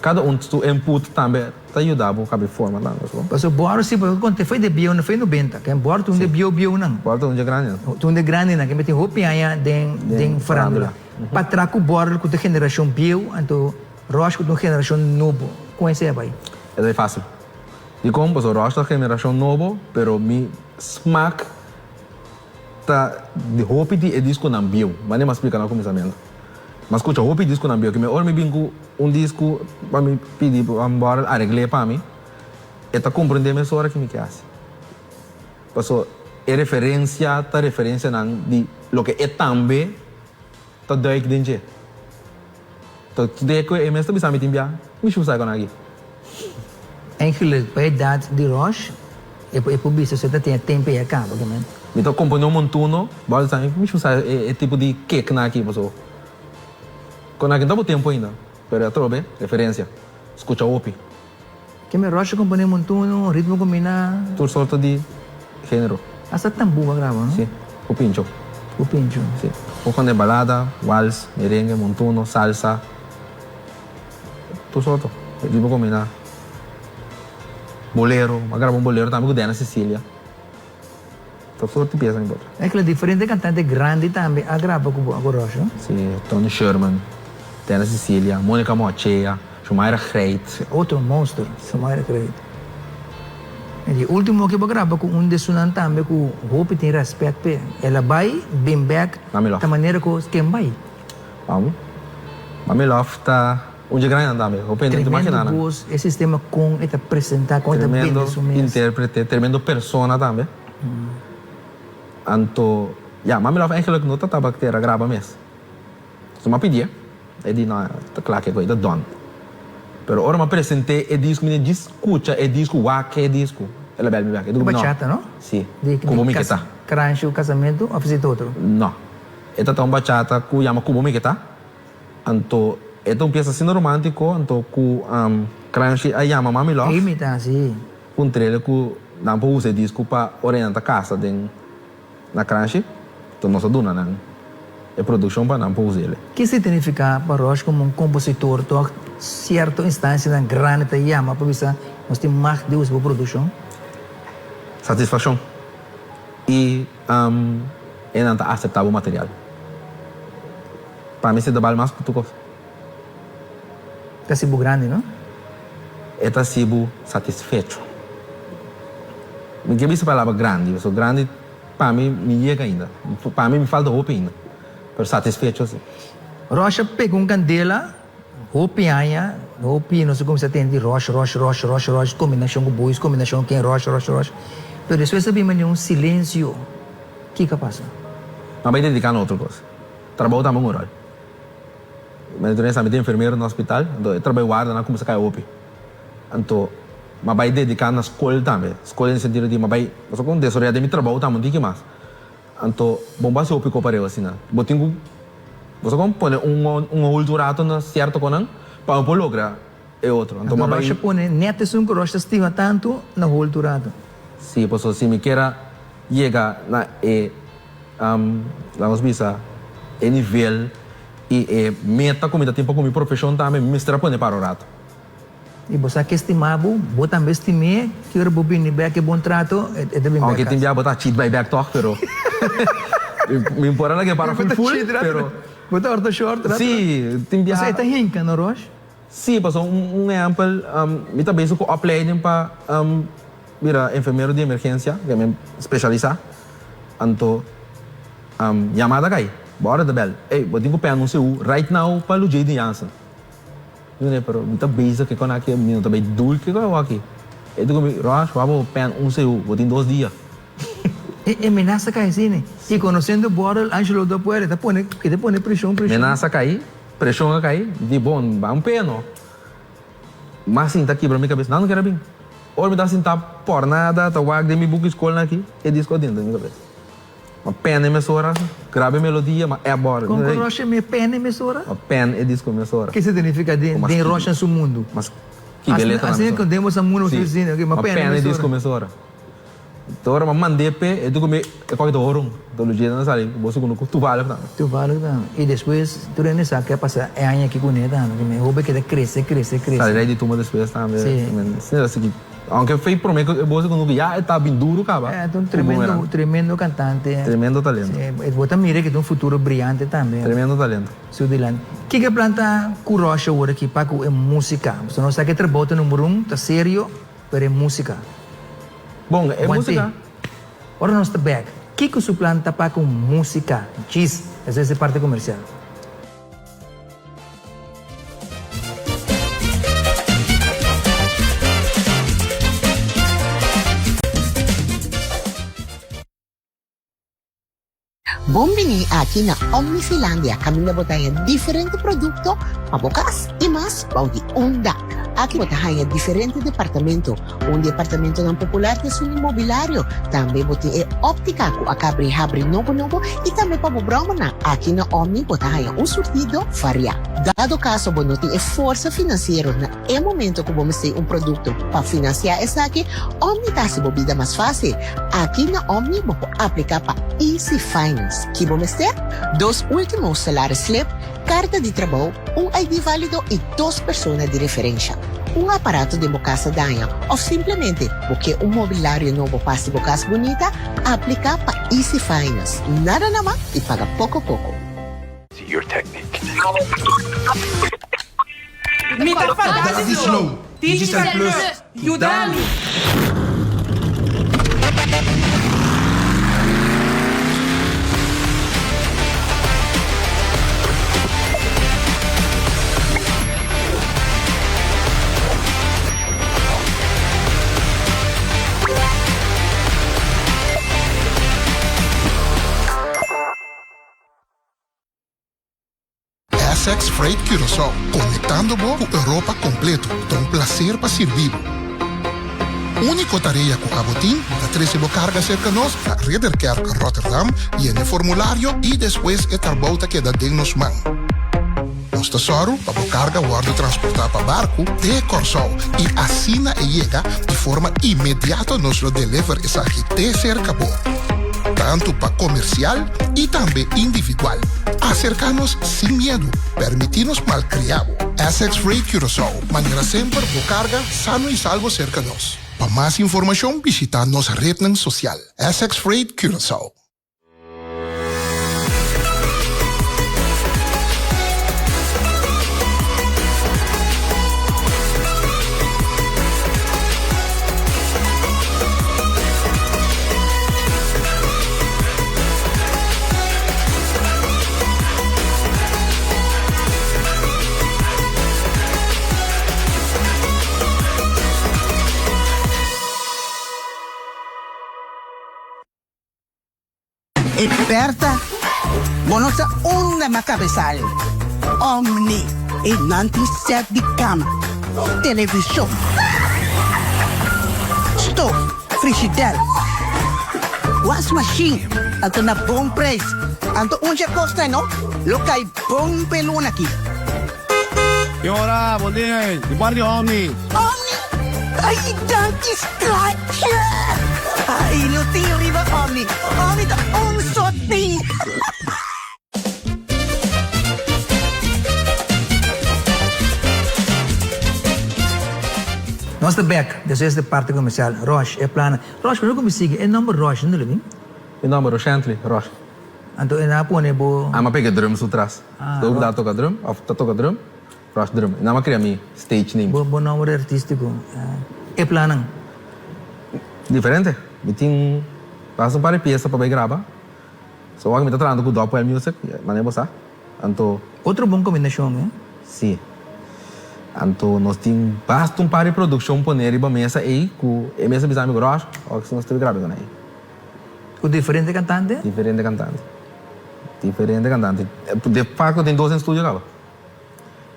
Speaker 2: kada un su input tambe ta yuda bo kab'e forma tambe so.
Speaker 1: Paso bòrdu si bo konta foi de bieu no foi nobenta ken bòrdu ta un de bieu bieunan.
Speaker 2: Bòrdu ta un dje grandinan.
Speaker 1: Ta un de grandinan ken tin hopi aña den den farandula. Pa tra ku bòrdu ku ta generashon bieu anto Rosh ku ta un generashon nobo kon esei a bai?
Speaker 2: E ta bai fásil. Dikon? Paso Rosh ta generashon nobo pero mi smak Ta di hopi di e diskonan bieu. Manera mi a splika na kuminsamentu. Mi a skucha hopi diskonan bieu. Kimen ora mi bin ku un disko pa mi pidi pa mi bòrel aregl'é pa mi, e ta komprendé mesora ki mi ke hasi. Paso e referensia ta referensianan di loke e tambe ta duik den dje. Ta de ku e mes ta bisa mi tin bia, mi shu sa kon aki.
Speaker 1: Eigenlijk pa edat di Rosh e e por bisa su ta tin e tempo ei a kaba kimen.
Speaker 2: Mi ta kompone un montuno, bo a bisa mi, mi shu sa e tipo di keknan aki paso kon aki no ta bo tempo ainda, pero atrobe referensia, skucha hopi.
Speaker 1: Kimen Rosh a kompone montuno, ritmo kombiná.
Speaker 2: Tur sorto di género.
Speaker 1: Hasta tambú a graba, no?
Speaker 2: Sí, ku pincho.
Speaker 1: Ku pincho.
Speaker 2: Sí. Por kende balada, wals, merengue, montuno, salsa, tur sorto. Ritmo kombiná. Bolero, a graba un bolero tambe ku Dena Cecilia. Tur sorto di piesa mi por.
Speaker 1: Eigenlijk diferente kantante grandi tambe a graba ku bo, ku Rosh, no?
Speaker 2: Sí, Tony Sherman, Dena Cecilia, Monica Moachea, Shumaira Greit.
Speaker 1: Otro monster, Shumaira Greit. E di ultimo ke bo graba ku un desunan tambe ku hopi tin respet p'e. El a bai bin bek
Speaker 2: Mami Love.
Speaker 1: ta manera ku ken bai.
Speaker 2: Vamos. Mami Love ta un dje grandinan tambe. Hopi hende no ta imagina
Speaker 1: Tremendo
Speaker 2: nan.
Speaker 1: bos, e sistema kon e ta presenta, kon e ta bende
Speaker 2: Tremendo
Speaker 1: su mes.
Speaker 2: interprete, tremendo persona tambe. Anto, ya, Mami Love eigenlijk no ta tabata kier a graba mes. So m'a pidié, e di no, ta kla ke koe, ta done. Pero ora m'a presenté e disco, mi djis skucha e disco, wak e disco, el a bel mi bek. E di ku mi no.
Speaker 1: Bachata, no?
Speaker 2: Si.
Speaker 1: Di
Speaker 2: Kubo mi ke ta.
Speaker 1: Kranshi ku kasamentu òf esei ta otro?
Speaker 2: No. E ta ta un bachata ku yama Kubo mi ke ta. Anto e ta un piesa asina romántico, anto ku Kranshi a yama Mami Love.
Speaker 1: Ei mi ta, si.
Speaker 2: Puntr'el ku nan por usa e disco pa ora nan ta kasa den. Na Kranshi, ta nos a duna nan e produkshon pa nan por us'el.
Speaker 1: Ke signifiká pa Rosh komo un kompositor tòg sierto instansianan grandi ta yama pa bisa nos tin mag di usa bo produkshon?
Speaker 2: Satisfakshon i e nan ta aseptá bo material. Pa mi esei ta bal mas ku tur kos.
Speaker 1: Ta hasi bo grandi, no?
Speaker 2: E ta hasi bo satisfecho. Mi ke bisa palabra grandi, pasobra grandi pa mi mi yega ainda. Pa mi mi falta hopi ainda, pero satisfecho si.
Speaker 1: Rosh a pega un kandela hopi aña, hopi nos a kuminsá tende di Rosh, Rosh, Rosh, Rosh, Rosh, kombinashon ku Boys, kombinashon ku ken, Rosh, Rosh, Rosh. Pero despues a bin manera un silensio. Kiko a pasa?
Speaker 2: Mi a bai dediká na otro kos. Trabou tambe un ròl. Mi ta mi ta enfermero na hospital, anto e trabou warda nan a cuminsa cay hopi. Anto mi a bay dedica na scol tambe, scol den sentido di mi a bay pasobra con desaroya den mi trabou tambe un tiki mas. Anto bo no por haci hopi copareo asina, bo tin cu Bo sa kon pone un un hold un rato na sierto konan pa bo por logra e otro. Anto
Speaker 1: Anto
Speaker 2: m'a bai.
Speaker 1: Rosh a pone net esun ku Rosh ta stima tantu na hold un rato.
Speaker 2: Sí, pasobra si mi kier a yega na e, laga nos bisa, e nivel i e meta ku mi ta tin pa ku mi profeshon tambe, mi mester a pone para un rato.
Speaker 1: I bo sa ke stima bo, bo tambe stim'é, ki ora bo bini bek e bon trato, e ta bin bek
Speaker 2: Aunke tin
Speaker 1: kas.
Speaker 2: bia bo ta cheat bai bek tòg, pero mi por a lag'é para full full, pero.
Speaker 1: Bo ta orta short rato.
Speaker 2: Sí, tin bia.
Speaker 1: Pasobra e ta hinka, no Rosh?
Speaker 2: Sí, pasobra un ehèmpel, mi ta bezig ku opleiding pa bira enfermero di emergensia, ke mi spesialisá. Anto yamada kai, bo ora ta bèl, ey, bo tin ku pèn un seú right now pa Lujay di Jansen. Mi mira, pero mi ta bezig ke kon aki, mi no ta bay dul ke kon awaki. E di ku mi, Rosh, wak bo pèn un seú, bo tin dos dia.
Speaker 1: E e menasa kai asina. I konosiendo Borrell, Angelo do puede, ta pone, e ta pone preshon, preshon.
Speaker 2: Menasa kai, preshon a kai, mi di, bon, ban p'e no. Mas sinta kibra mi kabes, nan no kier a bin. Ora mi ta sinta por nada, ta wak den mi buki skolnan aki, e disko a dentro den mi kabes. Ma pen e mesora, graba e melodia, ma app bòrda.
Speaker 1: Kon ku Roshan mi pen e mesora?
Speaker 2: Ma pen e disko mesora.
Speaker 1: Ke significa den den Roshan su mundu?
Speaker 2: Mas kibe letra
Speaker 1: Asina ku den boso mundu boso disi, ok, ma pen e
Speaker 2: Ma pen e disko mesora. Te ora ma mand'é p'e, e di ku mi e koki ta horon. Enton Luciana ta sali ku bo segundo ku Tuvalu tambe.
Speaker 1: Tuvalu tambe. I despues tur hende sa ke a pasa e aña aki kuné tambe. Ku mi hopi keda krese, krese, krese.
Speaker 2: Sali Rei di Tumba despues tambe.
Speaker 1: Si.
Speaker 2: Asina ki aunke fei prome ku e bo segundo ku ya e ta bin duru kaba.
Speaker 1: E ta un tremendo, tremendo kantante.
Speaker 2: Tremendo talento.
Speaker 1: Si. Bo ta mira ke ta un futuro briante tambe.
Speaker 2: Tremendo talento.
Speaker 1: Su dilanti. Kiko e plan ta ku Rosh awor aki pa ku e musika? Pasobra nos sa ke trabou ta number un, ta serio. Pero e música.
Speaker 2: Bon, e música.
Speaker 1: Ora nos ta bek, kiko su plan ta pa ku música? Djis, esei es e parti komersial.
Speaker 13: Bon bini aki na Omnifilandia kaminda bo ta haña diferente produkto pa bo kas i mas bou di un dak. Aki bo ta haña diferente departamento. Un di e apartamentonan popular ta esun di mobilario. Tambe bo tin e óptika ku a kabri habri nobo nobo i tambe pa bo bròmernan. Aki na Omni bo ta haña un surtido variá. Dado kaso bo no tin e forsa finansiero na e momento ku bo mester un produkto pa finansiá esaki, Omni ta hasi bo bida mas fásil. Aki na Omni bo por apliká pa Easy Finance. Ki bo mester? Dos último salaris slip, karta di trabou, un ID válido i dos persona di referensha. Un aparato den bo kas a daña òf simplemente bo ke un mobilario nobo pa hasi bo kas bunita? Apliká pa Easy Finance. Nada na mas i paga poko poko.
Speaker 14: Mi ta fada di Slow, Digicel Plus, yuda mi!
Speaker 15: Essex Freight Curaçao, konektando bo ku Europa kompleto. Ta un plaser pa sirbi bo. Úniko tarea ku abo tin ta trese bo karga serka nos na Ridderkerk, Rotterdam, yena e formulario i despues e tarbou ta keda den nos man. Nos ta sòru pa bo karga wòrdu transportá pa barku te Kòrsou i asina e yega di forma inmediato nos lo deliver esaki te serka bo. Tantu pa komersial i tambe individual. Aserká nos sin miedu, permití nos malkriá bo. Essex Freight Curaçao, manera semper bo karga sano i salvo serka nos. Pa mas informashon bishitá nos retnan sosial. Essex Freight Curaçao.
Speaker 4: E Bertha, bo no sa unda m'a cabesal. Omni, e nan tin set di cama, television, stoof, frigidaire, wasmachine, anto na bon prijs. Anto un dje kosnan no lo kai bon p'e luna aki.
Speaker 16: E ora, bon dia, di parti Omni.
Speaker 4: Omni? Ai, danki schatje! Ai, no tin riba Omni. Omni ta un sot tin.
Speaker 1: Nos ta bek despues di parti comercial. Rosh, e plannan. Rosh, prome cu mi sigui, e nomber Rosh, unda lo bin?
Speaker 2: E nomber Roshantley, Rosh.
Speaker 1: Anto e nan a pone bo.
Speaker 2: Ami a pega drum su tras.
Speaker 1: Ah,
Speaker 2: Dor ku ta toka drum, of ta toka drum, Rosh Drum. E nan a krea mi stage name.
Speaker 1: Bo nomber artistico. E plannan?
Speaker 2: Diferente. Mi tin basta un par di piesa pa bai graba. So wak mi ta trahando ku Dopwell Music, manera bo sa. Anto.
Speaker 1: Otro bon kombinashon, eh?
Speaker 2: Si. Anto nos tin basta un par di produkshon pone riba mesa ei ku e mesa bisa mi ku Rosh, wak si nos ta graba esaki ei.
Speaker 1: Ku diferente kantante?
Speaker 2: Diferente kantante. Diferente kantante. De fakto tin dos den studio kaba.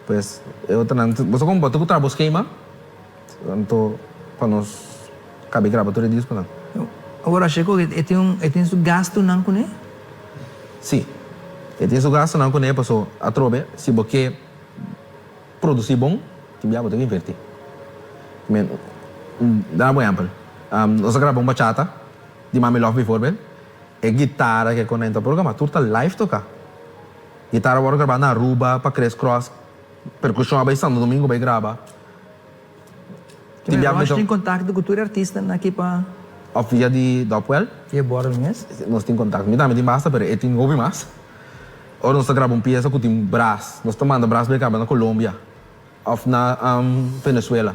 Speaker 2: Pues e otronan, bo sa kon bo ta ku traha bo skema. Anto pa nos kabe graba tur e diskonan.
Speaker 1: Awor a Sheco e tin un e tin su gastunan kuné?
Speaker 2: Sí. E tin su gastunan kuné paso atrobe si bo ke produsí bon tin bia bo tin ku invertí. Men duna bo ehèmpel, nos a graba un bachata di Mami Love bivoorbeeld, e gitara ke kon nan ta programa tur ta live toká. Gitara wòrdu grabá na Aruba pa Chris Cross. Percusion a bay Santo Domingo bay graba.
Speaker 1: Tin bia Rosh tin contacto cu tur e artistanan aki pa.
Speaker 2: Of via di Dopwell.
Speaker 1: Via Borrel mes.
Speaker 2: Nos tin contacto. Mi tambe tin basta pero e tin hopi mas. Ora nos ta graba un pieza cu tin bras, nos ta manda bras bay graba na Colombia of na Venezuela.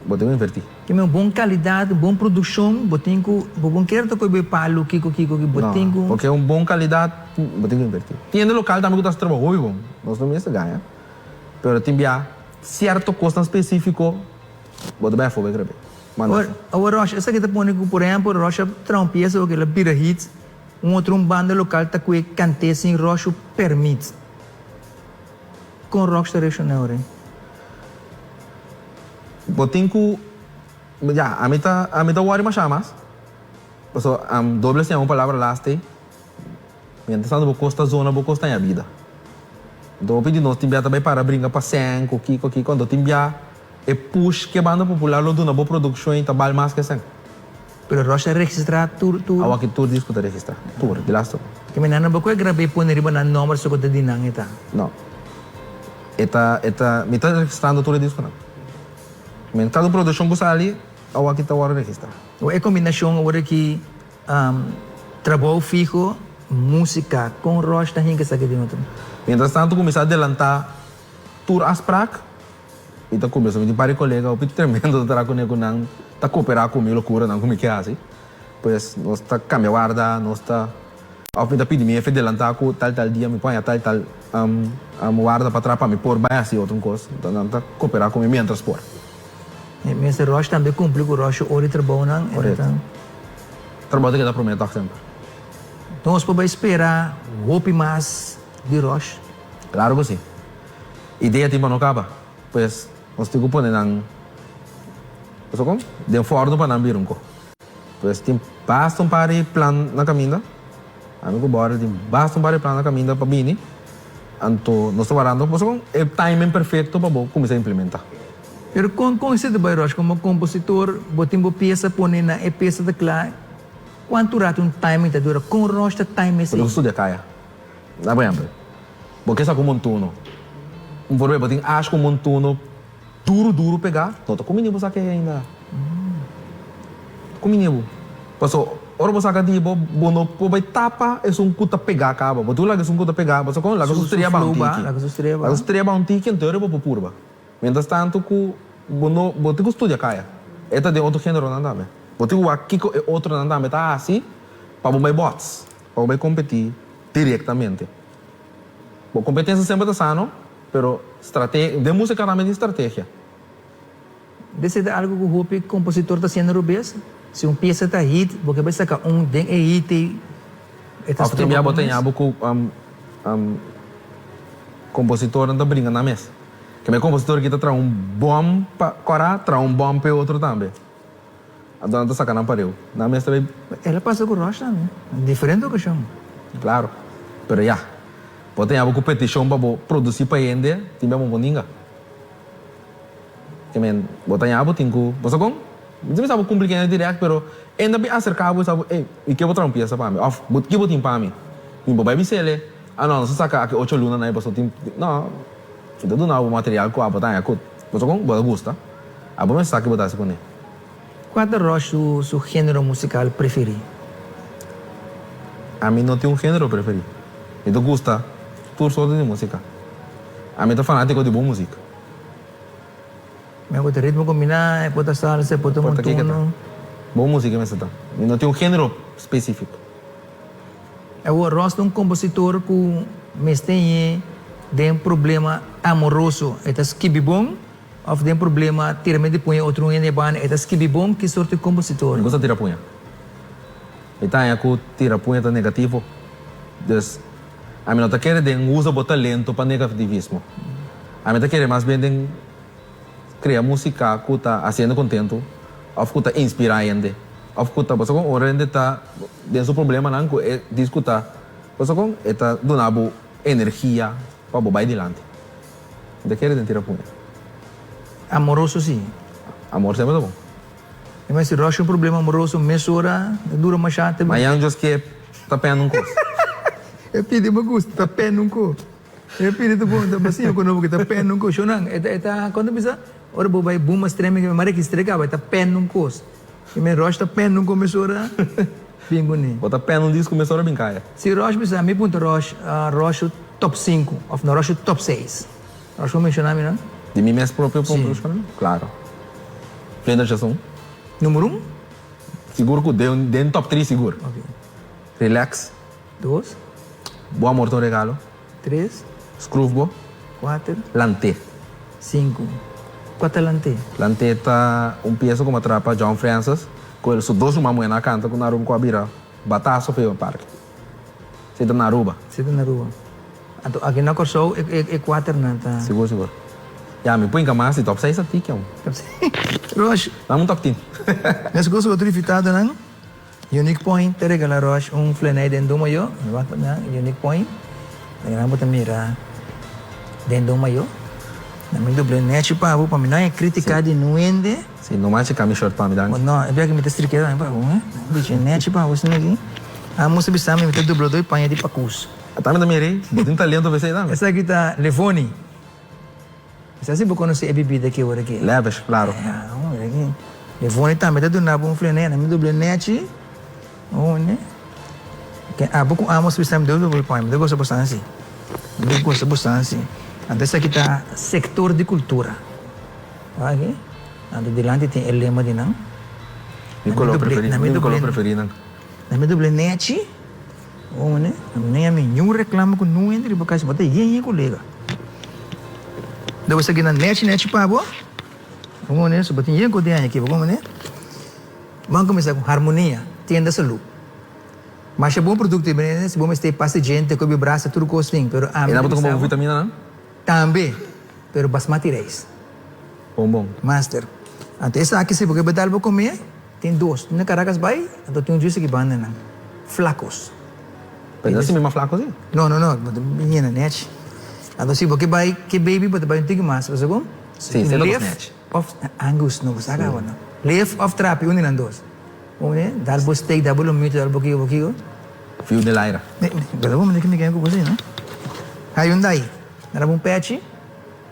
Speaker 2: Bo tin cu inverti.
Speaker 1: Tin un bon calidad, un bon produccion, bo tin cu, bo bon kier ta coy bo e palu kico kico ki, bo tin cu.
Speaker 2: No, porque un bon calidad bo tin cu inverti. Tin hende local tambe cu ta haci trabao hopi bon, nos no mester gaña, pero tin bia cierto cosnan specifico bo ta bay afo bay grab'e, manda afo.
Speaker 1: Awor Rosh, esaki ta pone cu por ehempel Rosh a traha un pieza oke el a bira hit, un otro un banda local ta cue cant'e sin Rosh su permit. Con Rosh ta reacciona ora?
Speaker 2: Bo tin ku, ya, ami ta, ami ta wòri mashá mas, pasobra doble siña un palabra laste, mientras tanto bo kos ta zona, bo kos ta ña bida. Anto hopi di nos tin bia ta bai para bringa pa sèn ku kiko kiko, anto tin bia e push ke banda popular lo duna bo produkshon ta bal mas ke sèn.
Speaker 1: Pero Rosh a registrá tur, tur.
Speaker 2: Awaki tur disco ta registrá, tur, di lastu.
Speaker 1: Ke mi nan no bo ku e grab'é pone riba nan nòmber so ku ta di nan e ta.
Speaker 2: No. E ta, e ta, mi ta registrando tur e disconan. Men cada produccion cu sali, awaki ta worde registra.
Speaker 1: Awor e combinacion awor aki, trabou fiho, musica, con Rosh ta hinca esaki den otro?
Speaker 2: Mientras tanto cuminsa adelanta tur afspraak, mi ta cuminsa, mi tin par di colega hopi tremendo ta traha cune cu nan ta coopera cu mi locuranan cu mi ke haci. Pues nos ta cambia warda, nos ta. Of mi ta pidi mi hefe delantá ku tal tal dia mi por haña tal tal warda pa traha pa mi por bai hasi otro kos. Enton nan ta koperá ku mi miéntras por.
Speaker 1: Mester Rosh tambe kumpli ku Rosh su ora di trabounan.
Speaker 2: Korekto. Trabou ta keda promé tòg semper.
Speaker 1: Nos por bai spera hopi mas di Rosh?
Speaker 2: Klaro ku si. Idea tin pa no kaba. Pues nos tin ku pone nan, kon? Den fòrnu pa nan bira un ko. Pues tin basta un par di plan na caminda. Ami cu Borrel tin basta un par di plan na caminda pa bini. Anto nos ta warando pasobra con e timing perfecto pa bo cuminsa implementa.
Speaker 1: Pero con con esei ta bay Rosh? Como compositor bo tin bo pieza pone na e pieza ta cla. Cuanto rato un timing ta dura? Con Rosh ta time esei?
Speaker 2: Bo tin cu studia caya. Na por ehempel, bo ke sa cu montuno. Un por bo tin ash cu montuno. Duru duru pegá, no ta kumini bo saka ei ainda. Kumini bo. Paso, ora bo saka di bo, bo no por bai tapa esun ku ta pegá kaba. Bo tin ku laga esun ku ta pegá, bo sa kon? Laga su strea ba un tiki. Laga su strea ba un tiki, anto bo por purba. Mientras tanto ku bo no, bo tin ku studia kaya. E ta den otro generonan tambe. Bo tin ku wak kiko e otronan tambe ta hasi pa bo bai bots, pa bo bai kompetí direktamente. Bo kompetensia semper ta sano. Pero strate den musica tambe tin strategia.
Speaker 1: Esei ta algo ku hopi kompositor ta hasiendo robes. Si un piesa ta hit, bo ke bai saka un den e hit ei, e ta
Speaker 2: Of tin
Speaker 1: stroba
Speaker 2: bia
Speaker 1: bo
Speaker 2: bo ta
Speaker 1: mes.
Speaker 2: ña bo ku kompositornan ta bringa nan mes. Keme kompositor aki ta traha un bòm pa kòrá, traha un bòm pa e otro tambe. Anto nan ta saka nan pareu. Nan mes ta bay.
Speaker 1: El a pasa ku Rush tambe, na diferente okashon.
Speaker 2: Klaro. Pero ya. Bo ta yama ku petishon pa bo produsí pa hende, tin bia bo moninga. Ke men, bo ta yama bo tin ku, bo sa kon? Mi ta bisa bo kumpli kende dirèkt, pero e ta bin aserká bo i sa bo, ey, i ke bo traha un piesa pa mi? Òf, bo ki bo tin pa mi? Mi bo bai bis'el, ah no, nos a saka aki ocho luna na e pasobra tin, no, mi ta duna bo material ku abo ta haña ku, bo sa kon? Bo ta gusta. Abo mester sa ke bo ta hasi kuné.
Speaker 1: Kua ta Rush su su género musikal preferí?
Speaker 2: Ami no tin un género preferí. Mi ta gusta tur sorto di músika. Ami ta fanátiko di bon musik.
Speaker 1: Mi a gusta ritmo kombiná, e por ta salsa, e por ta montuno.
Speaker 2: Bon músika mester ta. Mi no tin un género spesífiko.
Speaker 1: Awor, Rush ta un kompositor ku mester ñe den problema amoroso. E ta skibi bon. Of den problema tira mi di puña otro un hende banda e ta skibi bon ki sorto di compositor.
Speaker 2: Mi gusta tira puña. Mi ta haña ku tira puña ta negativo. Dus ami no ta kere den usa bo talento pa negativismo. Ami ta kere mas bien den krea musika ku ta hasi hende kontentu of ku ta inspira hende of ku ta bo sa kon ora hende ta den su problemanan ku e disku ta bo sa kon e ta duna bo energia pa bo bai dilanti. Mi ta kere den tira puña.
Speaker 1: Amoroso si.
Speaker 2: Amor semper ta bon.
Speaker 1: E mester rush un problema amoroso mesora ta dura masha te.
Speaker 2: Mañan just ke ta pende un kos.
Speaker 1: E pidi bo gusta ta pende un kos. E pidi ta bon ta basia ku nobo ke ta pende un kos. Shownan e ta e ta kon ta bisa ora bo bai buma streme ke mi mara ki streka bai ta pende un kos. E men rush ta pende un kos mesora bin kuné.
Speaker 2: Bo ta pende un disco mesora bin kaya.
Speaker 1: Si rush bisa mi punta rush rush su top sinku of no rush su top seis. Rush por menciona mi nan?
Speaker 2: Di mi mes propio por menciona? Claro. Vlinder Jason.
Speaker 1: Numero un?
Speaker 2: Sigur cu den den top tri sigur.
Speaker 1: Ok.
Speaker 2: Relax.
Speaker 1: Dos.
Speaker 2: Bo amor ta un regalo.
Speaker 1: Tres.
Speaker 2: Scruf bo.
Speaker 1: Cuater.
Speaker 2: Lante.
Speaker 1: Sinku. Cua ta lante?
Speaker 2: Lante ta un pieza cu mi a traha pa John Francis cu el su dos ruman muhernan a canta cu na Aruba cu a bira bataso feo parke. Si ta na Aruba.
Speaker 1: Si ta na Aruba. Anto aki na Kòrsou e kuaternan ta.
Speaker 2: Sigur sigur. Ya mi por hinka mas di top seis a tiki aun.
Speaker 1: Top seis. Rosh.
Speaker 2: Dame un top tin.
Speaker 1: Meskos ku otro invitadonan, Unique Point ta regala Rosh un flenei den Don Mayo. Mi wak pa nan Unique Point. Den nan bo ta mira den Don Mayo. Nan mi doble nechi pa bo pa mi no haña kritika di nuende.
Speaker 2: Si, no mancha cambia shirt pa mi, danki.
Speaker 1: No, e bia ki mi ta strik'é tambe pa bo, eh. Bichi nechi pa bo asina aki. Amos ta bisa mi, mi ta dubla doi paña di pakus.
Speaker 2: Ata mi ta mira ei, bo tin talento pa esei tambe.
Speaker 1: Esaki ta Levoni. Mi sa si bo konosé e bibida aki ora aki.
Speaker 2: Lavish, klaro.
Speaker 1: Ya, mira aki. Levoni tambe ta duna bo un flené, mi dubla nechi. One. Ken abo ku amos bisa mi dubla paña, mi ta gosa bastante si. Mi ta gosa bastante si. Anto esaki ta sektor di kultura. Wak aki. Anto dilanti tin e lema di nan.
Speaker 2: Mi color preferi, mi color preferi nan.
Speaker 1: Na mi doble nechi, oh mane, mi no mi niun reclamo cu nun hende riba cas, bo ta yen yen colega. Debe sa gina nechi nechi pa bo, oh mane, so bo tin yen cu den aki, bo mane. Ban cuminsa cu Harmonia, tienda salud. Masha bon producto e bene, si bo mester pasta djente, cobi brasa, tur cos tin, pero ami
Speaker 2: E nan bo
Speaker 1: ta
Speaker 2: ta
Speaker 1: bisa
Speaker 2: cumpra bo
Speaker 1: bo.
Speaker 2: vitamina nan?
Speaker 1: Tambe, pero basmati rice.
Speaker 2: Bon bon.
Speaker 1: Master. Anto esaki si bo ke bedal bo come, tin dos. Tin na Caracas bay, anto tin un juice aki banda nan. Flacos.
Speaker 2: Pero no si misma flaco si?
Speaker 1: No, no, no. Bo ta yena nechi. Anto si bo ke bay ke baby bo ta bay un tiki mas. Bo sa con?
Speaker 2: Si, si ta dos nechi.
Speaker 1: Of Angus, no bo sa caba no. Leef of trapi, un di nan dos. Un dal bo steak, dal bo lomito, dal bo kiko, bo kiko.
Speaker 2: Fiu de laira.
Speaker 1: Pero bo mester ke mi ken ku bo si no. Hyundai, nan a bo un pechi.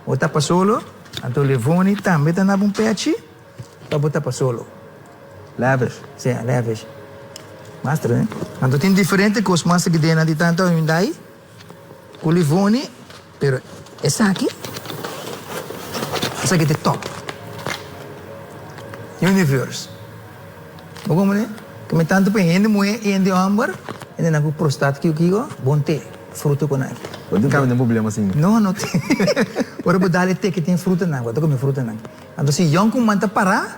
Speaker 1: Bo tapa solo, anto Levoni tambe ta na bo un pechi pa bo tapa solo.
Speaker 2: Lavish.
Speaker 1: Si, lavish. Master, eh? Anto tin diferente kos mas aki den nan di tanto Hyundai ku Levoni, pero esaki, esaki ta e top. Universe. Bo komprende? Ke mi tanto pa hende muhé i hende hòmber, hendenan ku prostat kiko kiko, bon te fruta ku nan.
Speaker 2: Bo tin kambia den problema asin?
Speaker 1: No, no tin. Ora bo dal e te ke tin frutanan, bo ta kome frutanan. Anto si yònkuman ta pará,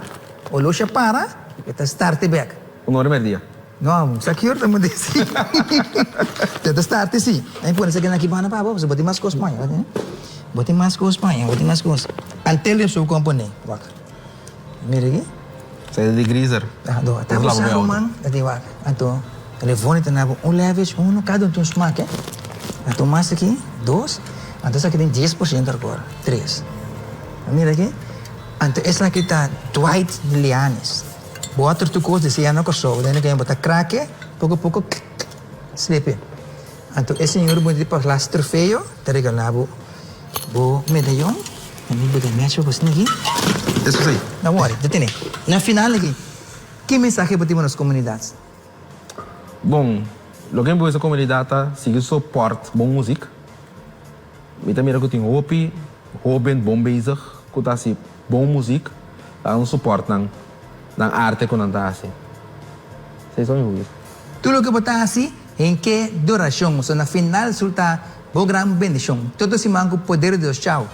Speaker 1: oloshi a para, e ta starte bèk.
Speaker 2: Un ora merdia?
Speaker 1: No, sa ki ora ta manda esi. E ta starte si. Nan pone esaki nan aki banda pa bo, pasobra bo tin mas kos paña. Bo tin mas kos paña, bo tin mas kos. Antel den su komponé, wak. Mira aki.
Speaker 2: Esei ta di greaser.
Speaker 1: Anto, ta bo sa ruman, ta di wak. Anto, telefon ta na bo un leverage, uno, kada un tin un smak, eh. Anto mas aki, dos, anto esaki tin 10% alcohol, tres. Mira aki, anto esaki ta Dwight Lianis. Bo a tur kos di sea na Kòrsou, den ke bo ta krake, poko poko, slepe. Anto e señor bo di pa glas trofeo ta regalá bo bo medayon. Mi bo ta mecha bo asina aki.
Speaker 2: Eso si.
Speaker 1: No worry, ta tene. Na final aki, ki mensahe bo tin pa nos komunidat?
Speaker 2: Bon, loke mi por bisa komunidat ta sigui soport bon muzik. Mi ta mira ku tin hopi hoben bon bezig ku ta hasi bon muzik, ta un support nan nan arte ku nan ta hasi. Esei son mi por bisa.
Speaker 1: Tur loke bo ta hasi, henke dorashon, so na final resulta bo gran bendishon. Todo siman ku poder di Dios. Chao.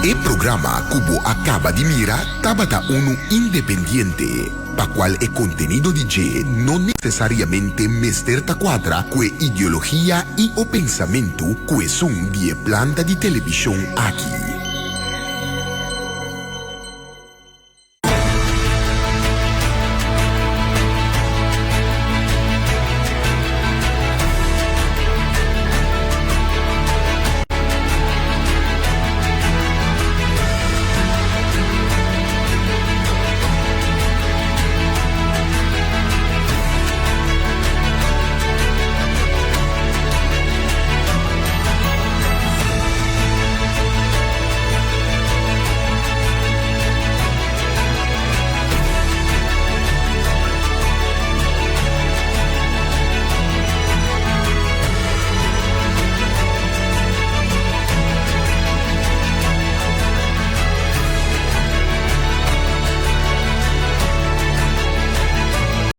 Speaker 17: E programa ku bo a kaba di mira tabata unu independiente, pa kual e kontenido di dje no nesesariamente mester ta kuadra ku e ideologia i o pensamentu ku esun di e planta di televishon aki.